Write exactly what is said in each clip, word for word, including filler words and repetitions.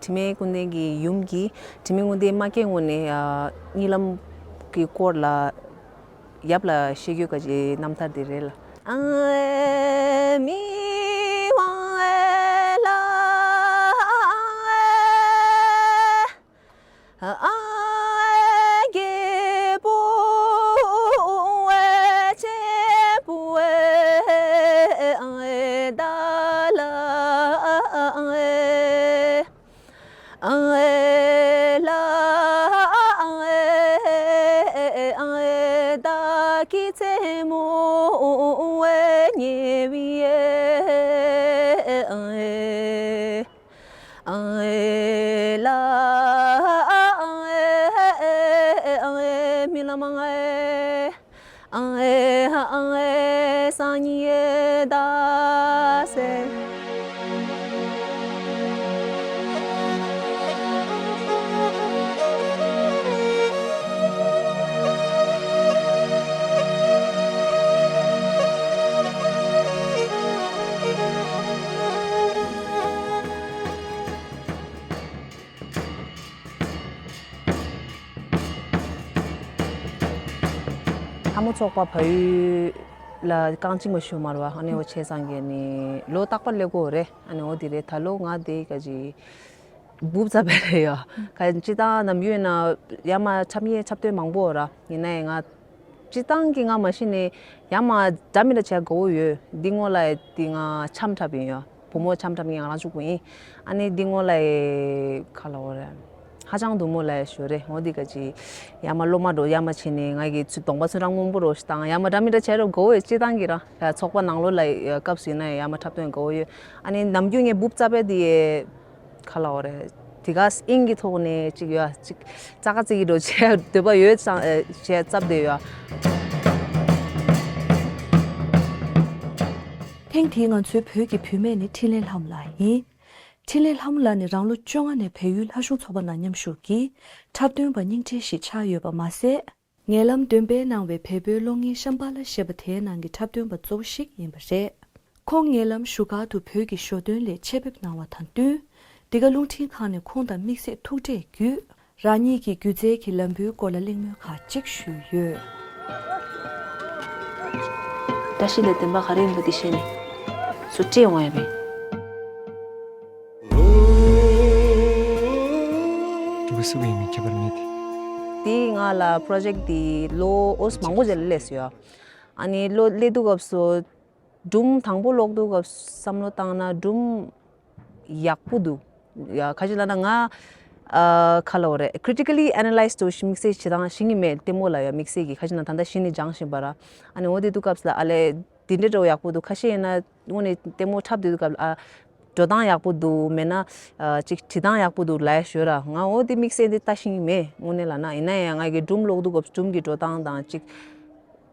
དྲི་མེད་ཀུན་ལྡན་གྱི་ཡུམ་གྱིས་དྲི་མེད་ཀུན་ལྡན་མ་སྐྱེས་སྔོན་ནས་ཨ་གཉིད་ལམ་གྱི་སྐོར་ལ་ཡབ་ལ་བཤད་རྒྱུ་ག་ཅིག་རྣམ་ཐར་དེ་རེད་ལ། ལྷ་མོ་ཚོགས་པ་བལ་ཡུལ་ལ་རྐང་གཅིག་མ་ཞུ་མར་བ་ཨ་ནེ་འོ་ཆེ་སང་གི་ནི་ལོ་རྟག་པར་སླེབས་དགོས་རེད། ཨ་ནེ་འོ་དེ་རེད། ད་ལོ་ང་དེ་ག་ཅི་སྦུབ་ཙ་བེ་རེད་ཡོ། ག་སྤྱི་བཏང་ནམ་ཡོད་ན་ཡ་མ་འཁྲབ་ཡས་འཁྲབ་སྟོན་མང་པོ་ར་ཡིན་ན་ཡང་ང་སྤྱི་བཏང་གི་ང་མ་གཞི་ནས་ཡ་མ་འདྲ་མི་འདྲ་བྱས་དགའ་བོ་ཡོད། འདི་སྔོན་ལ་འདི་ང་འཆམ་འཁྲབ་ཡིན་ཡོ། བུ་མོ་འཆམ་འཁྲབ་ངས་ང་རང་གཅིག་པུ་ཡིན། ཨ་ནི་འདི་སྔོན་ལ་ཁ་ལ་འོ་རེད། ཧ་ཅང་སྡུག་མོ་ལ་ཞོ་རེད། འོ་འདི་ག་ཅི་ཡ་མ་སློབ་མ་འགྲོ་ཡ་མ་བྱས་ནས་ང་གི་ཚུ་གདོང་པ་ཚུ་རང་སྔོན་པོ་རོ་ཞིག་དང་ཡ་མ་འདྲ་མི་འདྲ་བྱས་རོ་དགའ་བོ་ཡོད། སྤྱི་བཏང་གི་རང་ཚོགས་པ་ནང་ལོགས་ལ་སྐབས་སུ་ཡིན་ན་ཡ་མ་འཁྲབ་སྟོན་དགའ་བོ་ཡོད། ཨ་ནི་ནམ་རྒྱུན་ངས་སྦུབ་ཙ་བེ་འདི་ཁ་ལ་འོ་རེད། དེ་ག་དབྱིངས་ཀྱི་ཐོག་ནས་ཅིག་ཡོད་ཅིག་ཙག་ཙིག་གི་འགྲོ་བྱས་འདོད་པ་ཡོད་ཙང་བྱས་ཙབ་བསྡད་ཡོད། ཐེངས་འདིའི་ང་ཚོའི་བོད་ཀྱི་བུད་མེད་ནི་འཕྲིན་ལས་ལྷ་མོ་ལགས་ཡིན། འཕྲིན་ལས་ལྷ་མོ་ལགས་ནི་རང་ལོ་བཅོ་ལྔ་ནས་བལ་ཡུལ་ལྷ་གཞུང་ཚོགས་པ་ནང་མཉམ་ཞུགས་ཀྱིས་འཁྲབ་སྟོན་པ་རྙིང་བསྲེལ་ཞིག་ཆགས་ཡོད་པ་མ་ཟད། ཉེ་ལམ་འདོན་སྤེལ་གནང་བའི་བལ་པོའི་གློག་བརྙན་ཤམ་བྷ་ལ་ཞེས་པ་དེའི་ནང་གི་འཁྲབ་སྟོན་པ་གཙོ་བོ་ཞིག་ཡིན་པ་རེད། ཁོང་ཉེ་ལམ་བཞུགས་སྒར་དུ་བོད་ཀྱི་ཞོ་སྟོན་ལས་ཆེད་ཕེབས་གནང་བ་དང་བསྟུན། འདི་ག་རླུང་འཕྲིན་ཁང་ནས་ཁོང་དང་དམིགས་བསལ་ཐུག་འཕྲད་བརྒྱུད། རང་ཉིད་ཀྱི་སྒྱུ་རྩལ་གྱི་ལམ་བུའི་སྐོར་ལ་གླེང་མོལ་ཁག་ཅིག་ཞུས་ཡོད། བཀྲ་ཤིས་ལ་བདེན་པ་ག་རེ་ཡིན་པ་འདི་ཤེས་ནས་སུ་སྤྲད་འོང་ཡ་མེད། འདུག་སུ་ཡིན་མིན་ཁྱད་པར་མེད་དེ། དེའི་ང་ལ་པྲོ་ཇེག་དེ་ལོ་ཨོས་མང་པོ་ཅིག་ལ་སླེབས་སོང་ཡ། ཨ་ནི་ལོ་སླེབས་དུས་སྐབས་སུ་སྒྲུང་དང་པོ་ཀློག་དུས་སྐབས་སུ་བསམ་བློ་བཏང་ན་སྒྲུང་ཡག་པོ་འདུག་ཡ། ཁ་ཅིག་ལབ་ན་ང་ཨ་ཁ་ལ་འོ་རེད། ཁྲི་ཊི་ཀ་ལི་ཨེ་ན་ལའིཛ་དུ་དམིགས་བསལ་བྱེད་སྟངས་ཤེས་ཀྱི་མེད། ལྟད་མོ་ལ་ཡ་དམིགས་བསལ་གྱི་ཁ་ཅིག་ན་ད་ལྟ་གཞི་ནས་སྦྱངས་བཞིན་པ་ར། ཨ་ནི་འོ་དེ་དུས་སྐབས་སུ་ལ་ཨ་ལས་འདི་འདྲའི་འགྲོ་ཡག་པོ་འདུག་ཁ་ཤས་ཡིན་ན་དངོས་གནས་ལྟད་མོ་འཁྲབ་སྡོད་དུས་སྐབས་ལ་ཨ་འགྲོ་སྟངས་ཡག་པོ་འདུག་མེད་ན་ཨ་ཅིག་བྲིས་སྟངས་ཡག་པོ་འདུག་ལབ་ཡ་ཞོར་ར། ང་འོ་དེ་དམིགས་བསལ་འདི་ལྟ་ཤེས་ཀྱི་མེད། དངོས་གནས་ལབ་ན་ཡིན་ན་ཡང་ང་གི་སྒྲུང་ཀློག་དུས་སྐབས་སྒྲུང་གི་འགྲོ་སྟངས་དང་ཅིག་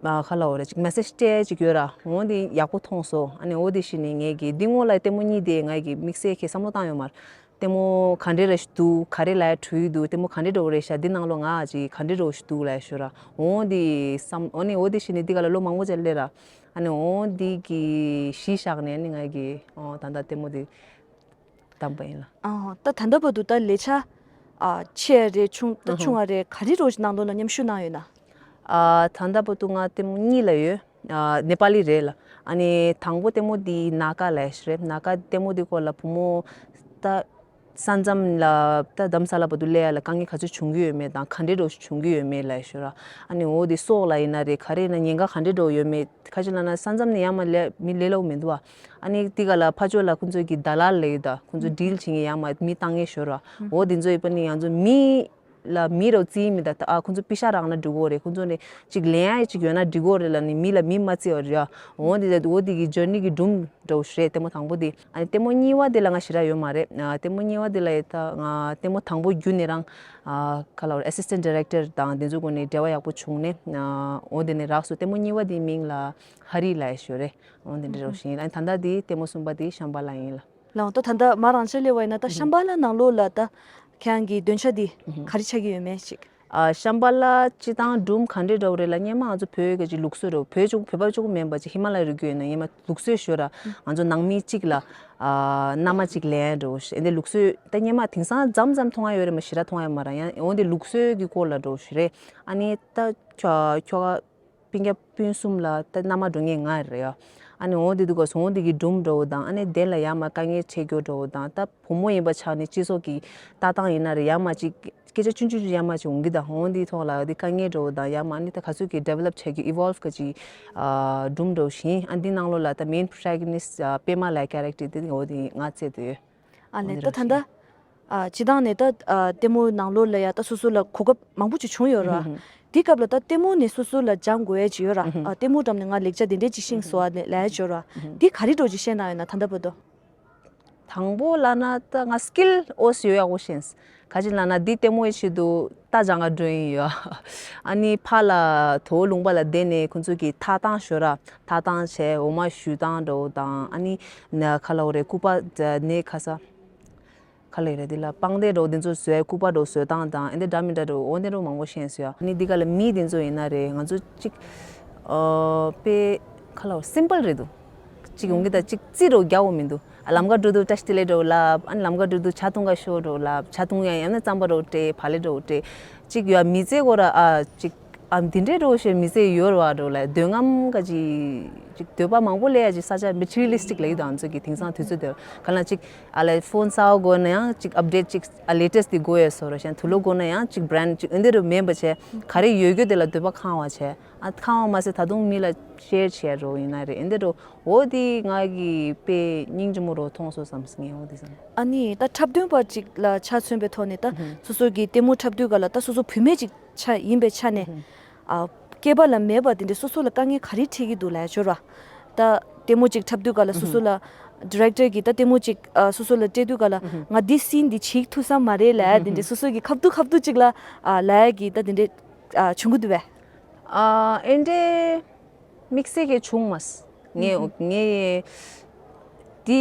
ཨ་ཁ་ལ་འོ་རེད། ཅིག་མེ་སེ་ཇི་སྤྲད་ཅིག་ཡོད་ར། འོ་འདི་ཡག་པོ་མཐོང་སོང་། ཨ་ནི་འོ་དེ་གཞི་ནས་ངས་ཀྱི་འདི་སྔོན་ལ་ལྟད་མོ་གཉིས་དེ་ངས་ཀྱི་དམིགས་བསལ་གྱི་བསམ་བློ་བཏང་ཡོད་མ་རེད། ལྟད་མོ་ག་འདྲས་རེ་ཞིག་འདུག་ག་རེ་ལ་ཡ་བྲོས་ཡོད་འདུག་ལྟད་མོ་ག་འདྲས་འགྲོ་གི་རེད་ཤག་འདི་ནང་ལོགས་ང་ཅིག་ག་འདྲས་འགྲོ་ཞིག་འདུག་ལབ་ཡ་ཞོར་ར། འོ་འདི་བསམ་འོ་ནི་འོ་དེ་གཞི་ནས་འདི་ག་ལ་ལོ་མང་པོ་ཅིག་སླེབས་ར། ཨ་ནི་འོ་འདི་གི་གཞི་བཞག་ནས་ཨ་ནི་ངས་ཀྱི་ཨོ་ད་ལྟ་ལྟད་མོ་འདི་བདམས་པ་ཡིན་ལ། ཨ་ད་ད་ལྟ་བར་དུ་ད་ལས་བྱ་ཨ་ཆེ་བ་རེད་ཆུང་ད་ཨ་ཧུ། ཆུང་བ་རེད་ག་རེ་རོགས་ནང་དོན་ལ་མཉམ་ཞུགས་གནང་ཡོད་ན། ཨ་ད་ལྟ་བར་དུ་ང་ལྟད་མོ་གཉིས་ལ་ཡོད། ཨ་ནེ་པ་ལི་རེད་ལ། ཨ་ནི་དང་པོ་ལྟད་མོ་འདི་ན་ཀ་ལབ་ཡ་ཞིག་རེད། ན་ཀ་ལྟད་མོ་འདི་སྐོར་ལ་བུ་མོ་ད་ས་མཚམས་ལ་ད་རྡ་རམ་ས་ལ་བར་དུ་སླེབས་ཡ་ལ་དཀའ་ངལ་ག་ཚོད་བྱུང་གི་ཡོད་མེད་དང་ག་འདྲའི་འདྲ་བོ་ཞིག་བྱུང་གི་ཡོད་མེད་ལབ་ཡ་ཞིག་ར། ཨ་ནི་འོ་འདི་སྲོག་ལ་ཡིན་ན་རེད་ག་རེ་ཡིན་ན་ཉེན་ཁ་ག་འདྲའི་འདྲ་བོ་ཡོད་མེད། ཁ་ཅིག་ལབ་ན་ས་མཚམས་ནས་ཡར་མར་སླེབས་མི་སླེབས་སླ་བོ་མི་འདུག་བ། ཨ་ནི་དེ་ག་ལ་ཕར་ཕྱོགས་ལ་ཁོང་ཚོ་གི་ད་ལར་ལབ་ཡོད་ད། ཁོང་ཚོ་ཌིལ་བྱེད་མཁན་ཡར་མར་མི་བཏང་མཁན་ཞོར་ར། འོ་དེ་ཚོ་ཡོད་པ་ནི་ང་ཚོ་མི་ལ་མི་རོ་རྩིས་མི་ད་ད་ཨ་ཁོང་ཚོ་པེ་ཤ་རག་ན་འགྲིག་གོ་རེད། ཁོང་ཚོ་ནི་ཅིག་ལེན་ཡ་ཅིག་ཡོད་ན་འགྲིག་གོ་རེད་ལབ་ནི་མི་ལ་མི་མ་རྩི་བ་རེད་ཡ། འོ་དེ་འོ་དེ་གི་ཇར་ནི་གི་སྒྲུང་འདྲ་བོ་ཞིག་རེད་ལྟད་མོ་དང་པོ་དེ། ཨ་ནི་ལྟད་མོ་གཉིས་པ་དེ་ལ་ང་ཞེ་དྲག་ཡོད་མ་རེད། ཨ་ལྟད་མོ་གཉིས་པ་དེ་ལ་ཡོད་ད་ང་ལྟད་མོ་དང་པོ་བརྒྱུད་ནས་རང་ཨ་ག་ལ་བར་ཨེ་སི་སི་ཊེན་ཊི་ཌི་རེག་ཊར་དང་དེ་ཚོ་སྒོ་ནས་འབྲེལ་བ་ཡག་པོ་བྱུང་ནས་ཨ་འོ་དེ་ནས་རག་སོང་། ལྟད་མོ་གཉིས་པ་དེའི་མིང་ལ་ཧ་རི་ལབ་ཡ་ཞིག་རེད། འོ་དེ་འདྲ་རོགས་ཤིག་ཡིན། ཨ་ནི་ད་ལྟ་དེ་ལྟད་མོ་གསུམ་པ་དེ་ཤམ་བྷ་ལ་ཡིན་ལ། ལགས་ད་ད་ལྟ་མ་རང་ཆེ་ལེ་བ་ཡིན་ན་ད་ཤམ་བྷ་ལ་ནང་ལོགས་ལ་ད་ཁྱེད་རང་གི་འདོན་ཆ་འདི་ག་རེ་ཆགས་ཀྱི་ཡོད་མེད་ཅིག་ཨ་ཤམ་བྷ་ལ་སྤྱི་བཏང་སྒྲུང་ག་འདྲས་འདྲ་བོ་རེད་ལ་སྔོན་མ་ང་ཚོ་བོད་ཀྱི་ཅིག་ལུགས་སྲོལ་རེད། བོད་ཅུང་བོད་པ་ཅུང་མིན་པ་ཅིག་ཧི་མ་ལ་ཡའི་རི་རྒྱུད་ཡིན་ན་སྔོན་མ་ལུགས་སྲོལ་ཞོར་ར་ང་ཚོ་ནང་མི་གཅིག་ལ་ ཨ་མནའ་མ་གཅིག་ལེན་འགྲོ་ཞེས་འདི་ལུགས་སྲོལ་ད་སྔོན་མ་དེང་སང་མཚམས་མཚམས་མཐོང་ཡ་ཡོད་རེད་མ་ཞེ་དྲག་མཐོང་ཡ་མ་རེད། ཡང་འོ་འདི་ལུགས་སྲོལ་གྱི་སྐོར་ལ་འགྲོ་ཞེས་རེད། ཨ་ནི་ད་ཁྱོ་ཁྱོ་ག་སྤུན་ཀྱག་སྤུན་གསུམ་ལ་ད་མནའ་མ་འགྲོ་མཁན་ང་རེད་ཡ། ཨ་ནི་འོ་འདི་འདུག་ག་སོང་འདི་གི་སྒྲུང་འགྲོ་དང་ཨ་ནི་གདན་ལ་ཡར་མར་དཀའ་ངལ་འཕྲད་རྒྱུ་འགྲོ་དང་ད་བུ་མོ་ཡིན་པ་ཆགས་ནས་སྤྱི་ཚོགས་ཀྱི་ལྟ་སྟངས་ཡིན་ན་རེད་ཡར་མར་ཅིག་སྐད་ཆ་ཆུང་ཆུང་ཆུང་ཡར་མར་ཅིག་འོང་གི་དང་འོ་འདིའི་ཐོག་ལ་འདི་དཀའ་ངལ་འགྲོ་དང་ཡར་མར་ནི་ད་ག་ཚོད་ཀྱི་develop་བྱེད་རྒྱུ་evolve་ག་ཅིག་སྒྲུང་འགྲོ་བཞིན་ཨ་འདི་ནང་ལོགས་ལ་ད་main protagonist་པད་མ་ལ་character་འདི་འོ་འདི་ང་རྩེ་འདོད་ཡོད། ཨ་ལས་ད་ད་ལྟ་ཨ་སྤྱི་བཏང་ནས་ད་ཨ་ལྟད་མོ་ནང་ལོགས་ལ་ཡ་ད་སོ་སོ་ལ་གོ་སྐབས་མང་པོ་ཅིག་བྱུང་ཡོད་ར། དེའི་སྐབས་ལ་ད་ལྟད་མོ་ནས་སོ་སོ་ལ་སྦྱང་དགོས་ཡ་ཅིག་ཡོད་ར། ཨ་ལྟད་མོ་འགྲམ་ནས་ང་ལེགས་ཆ་དེ་འདྲས་ཅིག་ཤེས་སོང་བ་ནས་ལབ་ཡ་ཅིག་ཡོད་ར། དེ་ག་རེ་འདྲ་ཅིག་ཤེས་གནང་ཡོད་ན་ད་ལྟ་བར་དུ། དང་པོ་ལབ་ན་ད་ང་skill་ཨོ་སི་ཡོད་ཡག་པོ་ཤེས། ག་ཅི་ལབ་ན་འདི་ལྟད་མོ་ཡི་ཆེད་དུ་རྟ་སྦྱང་ག་འགྲོ་ཡིན་ཡོད། ཨ་ནི་ཕར་ལ་དོ་ལུང་པ་ལ་བསྡད་ནས་ཁོང་ཚོ་གི་ཐག་བཏང་ཞོར་ར་ཐག་བཏང་བྱས་འོ་མ་བཞུ་བཏང་འགྲོ་དང་ཨ་ནི་ན་ག་ལབ་དགོས་རེད་སྐུད་པ་ནས་ག་ས། ག་ལེ་རེད་འདི་ལ་སྤང་སྡེ་འགྲོ་འདི་ཚོ་བཟོས་སྐུད་པ་འགྲོ་བཟོས་སྟངས་དང་ཨེ་འདི་འདྲ་མི་འདྲ་འགྲོ་འོ་འདི་འགྲོ་མང་པོ་ཤེས་སོ་ཡ། ནི་འདི་ག་ལ་མི་འདི་ཚོ་ཡིན་ན་རེད་ང་ཚོ་གཅིག་ཨོ་པེ་ག་ལ་simple་རེད་འདུག་གཅིག་ཡོང་གི་ད་གཅིག་རྩིས་འགྲོ་རྒྱག་འོ་མི་འདུག་ཨ་ལམ་ཁ་འགྲོ་འདུག་བཀྲ་ཤིས་བདེ་ལེགས་འགྲོ་ལབ་ཨ་ནི་ལམ་ཁ་འགྲོ་འདུག་ཇ་འཐུང་ག་ཤོག་འགྲོ་ལབ་ཇ་འཐུང་ཡ་ཡང་ན་རྩམ་པ་འགྲོ་སྤྲད་བག་ལེབ་འགྲོ་སྤྲད་གཅིག་ཡོད་མི་ཚེ་སྐོར་ཨ་གཅིག་ཨ་འདི་འདྲའི་འགྲོ་ཞེས་མི་ཚེ་ཡོད་ར་བ་འགྲོ་ལ་འདོད་རྔམ་ག་ཅི་ཅིག་འདོད་པ་མང་པོ་སླེབས་ཡ་ཅིག་ས་ཆ་materialistic་ལ་ཡོད་དང་ཚོད་ཀྱི་དེང་སང་དུས་ཚོད་དེར་ག་ལ་ཅིག་ཨ་ལ་ཕོན་གསར་པ་དགོས་ན་ཡང་ཅིག་update་ཅིག་ཨ་latest་དེ་དགོས་ཡ་སོ་ར་ཤན་དུ་ལོ་དགོས་ན་ཡང་ཅིག་brand་ཅིག་འདི་རུ་མེད་པ་བྱས་ག་རེ་ཡོད་རྒྱུ་དེ་ལ་འདོད་པ་ཁང་བ་བྱས་ཨ་ཁང་བ་མ་ཟད་ད་དུང་མི་ལ་share་བྱས་རོ་ཡིན་ན་རེད་འདི་རུ་འོ་དེ་ང་གི་དཔེ་སྙིང་རྗེ་མོ་རོ་མཐོང་སོ་བསམ་སྙིང་འོ་དེ་བསམ། ཨ་ནི་ད་འཁྲབ་སྟོན་པ་ཅིག་ལ་ཆ་མཚོན་པའི་ཐོག་ནས་ད་སོ་སོ་གི་ལྟད་མོ་འཁྲབ་དུས་ག་ལ་ད་སོ་སོ་བུད་མེད་ཅིག་ཆ་ཡིན་པའི་ཆ་ནས། ཨ་སྐྱེས་པ་ལ་མེད་པ་དེ་འདྲའི་སོ་སོ་ལ་དཀའ་ངལ་ག་རེ་འཕྲད་ཀྱི་འདུག་ལབ་ཡ་ཅིག་ཡོད་ར། ད་ལྟད་མོ་ཅིག་འཁྲབ་དུས་ག་ལ་སོ་སོ་ལ་director་གིས་ད་ལྟད་མོ་ཅིག་ཨ་སོ་སོ་ལ་སྤྲད་དུས་ག་ལ་ང་འདི་scene་འདི་བྱེད་ཐུབ་ས་མ་རེད་ལབ་ཡ་དེ་འདྲའི་སོ་སོ་གི་ཁ་ཐུག་ཁ་ཐུག་ཅིག་ལ་ཨ་ལབ་ཡ་གི་ད་དེ་འདྲའི་ཨ་བྱུང་གི་འདུག་བས། ཨ་ཨེ་འདྲའི་དམིགས་བསལ་གྱི་བྱུང་མ་སོང་། ངས་ངས་འདི་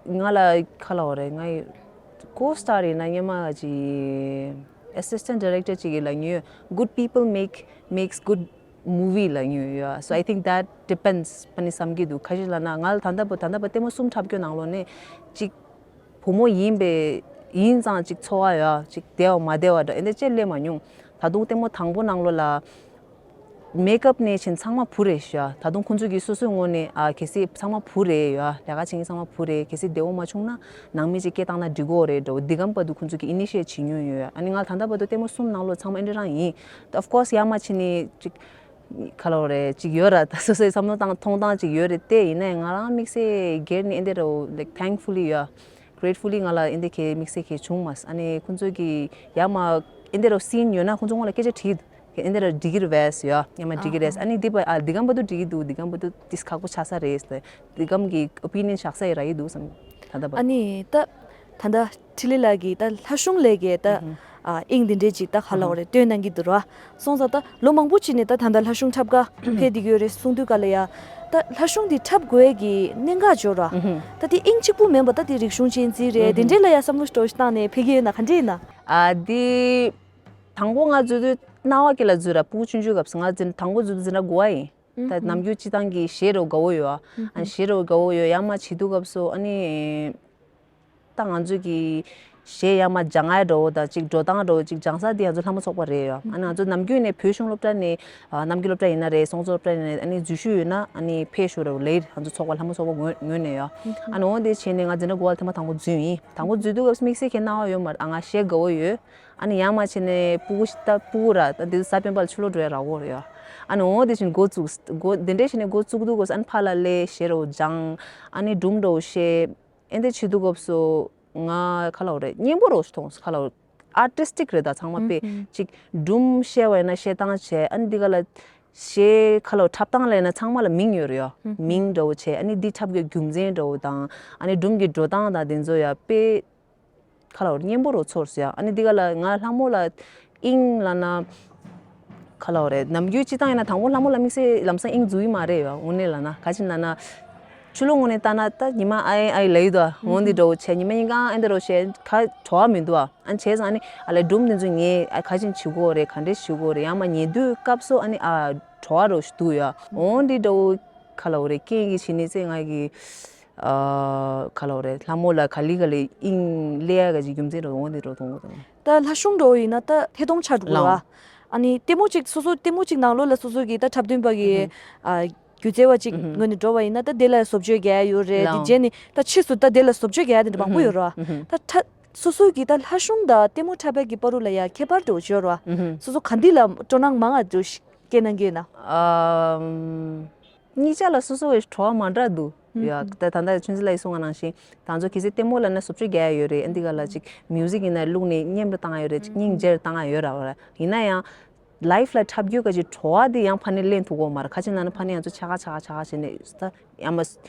ང་ལ་ག་ལབ་དགོས་རེད། ང་co-star་ཡིན་ན་སྔོན་མ་ཅིག་assistant director་ཅིག་གིས་ལབ་མྱོང་ཡོད། Good people make makes good movie་ལབ་མྱོང་ཡོད། So I think that depends་པ་ནི་བསམ་གྱི་འདུག་ག་ཅི་ལབ་ན་ང་ལ་ད་ལྟ་བར་ད་ལྟ་བར་ལྟད་མོ་གསུམ་འཁྲབ་རྒྱུ་ནང་ལོགས་ནས་ཅིག་བུ་མོ་ཡིན་པའི་ཡིན་ཙང་ཅིག་ཚོར་བ་ཡོད་ཅིག་བདེ་བ་མ་བདེ་བ་འདྲ་ཨེ་འདྲ་ཅིག་སླེབས་མ་མྱོང་། ད་དུང་ལྟད་མོ་དང་པོ་ནང་ལོགས་ལ། མེག་ཨབ་ནས་བྱས་ཚང་མ་བུ་རེད་ཤག་ད་དུང་ཁོང་ཚོ་གིས་སོ་སོའི་ངོས་ནས་ཨ་གལ་སྲིད་ཚང་མ་བུ་རེད་ཡ། ལས་ཀ་བྱེད་མཁན་ཚང་མ་བུ་རེད། གལ་སྲིད་བདེ་བོ་མ་བྱུང་ན་ནང་མི་ཅིག་སྐད་བཏང་ན་འགྲིག་གོ་རེད་འགྲོ་འདི་གམ་བར་དུ་ཁོང་ཚོ་གིས་initiate་བྱེད་མྱོང་ཡོད། ཨ་ནི་ང་ད་ལྟ་བར་དུ་ལྟད་མོ་གསུམ་ནང་ལོགས་ཚང་མ་ཨེ་འདྲ་རང་ཡིན། Of course་ཡ་མ་ཕྱི་ནས་ཅིག་ག་ལབ་རེད་ཅིག་ཡོད་ར་ད་སོ་སོའི་བསམ་བློ་བཏང་མཐོང་སྟངས་ཅིག་ཡོད་རེད་དེ་ཡིན་ནའི་ང་རང་དམིགས་བསལ་སྒེར་ནས་ཨེ་འདྲ་རོ་like thankfully་ཡ། Gratefully་ང་ལ་ཨེ་འདྲ་གི་དམིགས་བསལ་གི་བྱུང་མ་སོང་། ཨ་ནི་ཁོང་ཚོ་གིས་ཡ་མ་ཨེ་འདྲ་རོ་scene་ཡོད་ན་ཁོང་ཚོ་ངོ་ལ་སྐད་ཆ་དྲིས། ཨེ་འདི་ར་འགྲིག་གི་རེད་བས་ཡ། ཡ་མ་འགྲིག་གི་རེད། ཨ་ནི་འདི་པ་ཨ་འདི་གམ་བར་དུ་འགྲིག་གི་འདུག་འདི་གམ་བར་དུ་ཏིས་ཁག་པོ་ཆགས་ས་རེད། འདི་གམ་གི་opinion་བཞག་ས་ཡི་ར་ཡི་འདུག་བསམ། ད་ལྟ་བར། ཨ་ནི་ད་ད་ལྟ་འཕྲིན་ལས་ལགས་ཀྱིས་ད་ལྷ་གཞུང་ལས་ཀྱི་ད་ཨ་དབྱིངས་འདི་འདྲས་ཅིག་ད་ག་ལབ་དགོས་རེད་སྟོན་གནང་གི་འདུག་ར། སོང་ཙང་ད་ལོ་མང་པོ་ཅིག་ནས་ད་ད་ལྟ་ལྷ་གཞུང་འཁྲབ་ག་ཕེབས་བསྡད་ཀྱི་ཡོད་རེད་གསུང་དུས་ག་ལ་ཡ། ད་ལྷ་གཞུང་འདི་འཁྲབ་དགོས་ཀྱི་གནད་འགག་འབྱོར་ར། ད་དེ་དབྱིངས་གཅིག་པུ་མིན་པ་ད་དེ་རིག་གཞུང་གཅན་གཟན་རེད་དེ་འདྲས་ལ་ཡ་བསམ་བློ་ཞིག་བཏང་ནས་ཕེབས་ཀྱི་ཡོད་ན་ག་འདྲས་ཡིན་ན། ཨ་འདི། དང་པོ་ང་འཛུལ་དུས་རྣ་བ་སྐྱིད་ལ་འཛུལ་ར་སྤུ་གུ་ཆུང་ཆུང་སྐབས་སུ་ང་འཛིན་དང་པོ་འཛུལ་དུས་འཛིན་གྲྭ་དགུ་པ་ཡིན། ད་ནམ་རྒྱུན་སྤྱི་བཏང་གི་གཞས་རོ་དགའ་བོ་ཡོད་ཨ། ཨ་གཞས་རོ་དགའ་བོ་ཡོད་ཡ་མ་བྱེད་དུས་སྐབས་སུ་ཨ་ནི། ད་ང་ཚོ་གི་གཞས་ཡ་མ་སྦྱང་ཡ་འགྲོ་བོ་དང་ཅིག་འགྲོ་སྟངས་འགྲོ་བོ་ཅིག་སྦྱང་ས་དེ་ང་ཚོ་ལྷ་མོ་ཚོགས་པ་རེད་ཡོད་ཨ་ནི་ང་ཚོ་ནམ་རྒྱུན་ནས་བོད་གཞུང་སློབ་གྲྭ་ནས་ཨ་ནམ་རྒྱུན་སློབ་གྲྭ་ཡིན་ན་རེད་སོང་ཚོགས་སློབ་གྲྭ་ཡིན་ན་ཨ་ནི་ཕེབས་ཞུ་རོ་ལེ་ང་ཚོ་ཚོགས་པ་ལྷ་མོ་ཚོགས་པ་ངོས་ངོས་ནས་ཡོད་ཨ་ནི་འོ་དེ་བྱས་ནས་ང་འཛིན་གྲྭ་དགུ་པ་ལ་ཐེངས་མ་དང་པོ་འཛུལ་ཡིན། དང་པོ་འཛུལ་དུས་སྐབས་སུ་དམིགས་བསལ་གྱི་སྣང་བ་ཡོད་མ་རེད་ཨ་ང་གཞས་དགའ་བོ་ཡོད། ཨ་ནི་ཡང་མ་བྱས་ནས་སྤུ་གུ་ཞིག་ལྟ་སྤུ་གུ་ར་ད་འདི་ཚོ་གཟའ་སྤེན་པ་ལ་ཕྱི་ལོགས་འགྲོ་ཡ་རག་གོ་རེད་ཡ། ཨ་ནི་འོ་དེ་བཞིན་འགོ་བཙུགས་འགོ་འདི་འདྲས་བྱས་ནས་འགོ་བཙུགས་དུས་སྐབས་སུ་ཨ་ནི་ཕར་ལ་སླེབས་གཞས་རོ་སྦྱང་ཨ་ནི་སྒྲུང་འདྲ་བོ་བཤད་ཨེ་འདི་བྱེད་དུས་སྐབས་སུ་ང་ག་ལབ་དགོས་རེད་སྙན་པོ་རོ་ཞིག་མཐོང་སོང་ག་ལབ་དགོས་ཨར་ཊིས་ཊིག་རེད་ད་ཚང་མ་དཔེ་ཅིག་སྒྲུང་བཤད་པ་ཡིན་ན་བཤད་སྟངས་བྱས་ཨ་ནི་འདི་ག་ལ་གཞས་ག་ལབ་དགོས་འཁྲབ་སྟངས་ལ་ཡིན་ན་ཚང་མ་ལ་མིང་ཡོད་རེད་ཡ། མིང་འདྲ་བོ་བྱས་ཨ་ནི་འདི་འཁྲབ་དགོས་རྒྱུ་མཚན་འདྲ་བོ་དང་ཨ་ནི་སྒྲུང་གི་འགྲོ་སྟངས་དང་དེ་ཚོ་ཡ་དཔེ། ག་ལབ་དགོས་རེད་སྙན་པོ་རུ་ཚོར་སོང་ཡ། ཨ་ནི་འདི་ག་ལ་ང་ལྷ་མོ་ལ་དབྱིངས་ལབ་ན། ག་ལབ་དགོས་རེད་ནམ་རྒྱུན་སྤྱི་བཏང་ཡིན་ན་དང་པོ་ལྷ་མོ་ལ་དམིགས་བསལ་ལམ་སང་དབྱིངས་འཛུགས་ཡི་མ་རེད་ཡ་དངོས་གནས་ལབ་ན་ག་ཅི་ལབ་ན། ཕྱི་ལོགས་ངོས་ནས་ལྟ་ན་ད་ཉི་མ་ཨ་ཨེ་ཨ་ཨེ་ལབ་ཡི་འདུག་ཨ་འོ་འདི་འདྲ་བོ་བྱས་ཉི་མ་སྙིང་གང་ཨེ་འདི་འདྲ་བོ་བྱས་ཁ་བྲོ་བ་མི་འདུག་ཨ། ཨ་བྱས་ཙང་ཨ་ནི་ཨ་ལས་སྒྲུང་འདི་ཚོ་ངས་ཨ་ག་ཅི་བྱེད་དགོས་རེད་ག་འདྲས་བྱེད་དགོས་རེད་ཡང་མ་ཉན་དུས་སྐབས་སུ་ཨ་ནི་ཨ་བྲོ་བ་རོ་ཞིག་འདུག་ཡ་འོ་འདི་འདྲ་བོ་ག་ལབ་དགོས་རེད་རྐྱེན་གྱིས་བྱས་ནས་ཙེ་ང་གི་ཨ་ག་ལབ་རེད། ལྷ་མོ་ལ་ག་ལེ་ག་ལེ་དབྱིངས་སླེབས་ཡ་གི་རྒྱུ་མཚན་རེད་འོ་འདི་འདྲ་མཐོང་གི་འདུག་ད་ལྷ་ཤུང་འདྲ་བོ་ཡིན་ན་ད་ཐད་གཏོང་ཆགས་འགྲོ་གི་རེད་བ། ཨ་ནི་ལྟད་མོ་གཅིག་སོ་སོ་ལྟད་མོ་གཅིག་ནང་ལོགས་ལ་སོ་སོ་གི་ད་འཁྲབ་སྟོན་པ་གི་ཨ་སྒྱུ་རྩལ་བ་གཅིག་ངོས་ནས་འགྲོ་བ་ཡིན་ན་ད་དེ་ལ་བཟོ་བཅོས་རྒྱག་ཡ་ཡོད་རེད། དེ་རྗེས་ནས་ད་ཕྱིས་སུ་ད་དེ་ལ་བཟོ་བཅོས་རྒྱག་ཡ་དེ་འདྲ་མང་པོ་ཡོད་རེད་བ། ད་ད་སོ་སོ་གི་ད་ལྷ་ཤུང་དང་ལྟད་མོ་འཁྲབ་པའི་གི་བར་དུ་ལ་ཡ་ཁྱད་པར་འདྲ་བོ་ཅིག་ཡོད་རེད་བ། སོ་སོ་ག་འདི་ལ་སྤྲོ་སྣང་མང་ང་འདྲ་བོ་ཞིག་སྐྱེས་གནང་གི་ཡོད་ན། ཨམ། གཉིས་ཆ་ལ་སོ་སོ་བའི་བྲོ་བ་མ་འདྲ་འདུག་ཡ། ད་ད་ལྟ་ཆུང་ཆུང་ལ་ཡི་གསུང་བ་ནང་བཞིན་ད་ཚོ་གལ་སྲིད་ལྟད་མོ་ལབ་ན་བཟོ་བཅོས་རྒྱག་ཡ་ཡོད་རེད། ཨ་འདི་ག་ལ་ཅིག་མིའུ་ཟིག་ཡིན་ན་བླུགས་ནས་མཉམ་དུ་བཏང་ཡ་ཡོད་རེད། ཅིག་སྙིང་རྗེར་བཏང་ཡ་ཡོད་ར་བ་ར། ཡིན་ན་ཡང་ལའིབ་ལ་འཁྲབ་རྒྱུ་ག་ཅིག་བྲོ་བ་དེ་ཡང་ཕ་ནས་ལེན་ཐུབ་གོ་མ་ར། ཁ་ཅིག་ན་ན་ཕ་ནས་ཡང་ཚོ་ཆ་ག་ཆ་ག་ཆ་ག་བྱས་ནས་ད་ཡང་མ་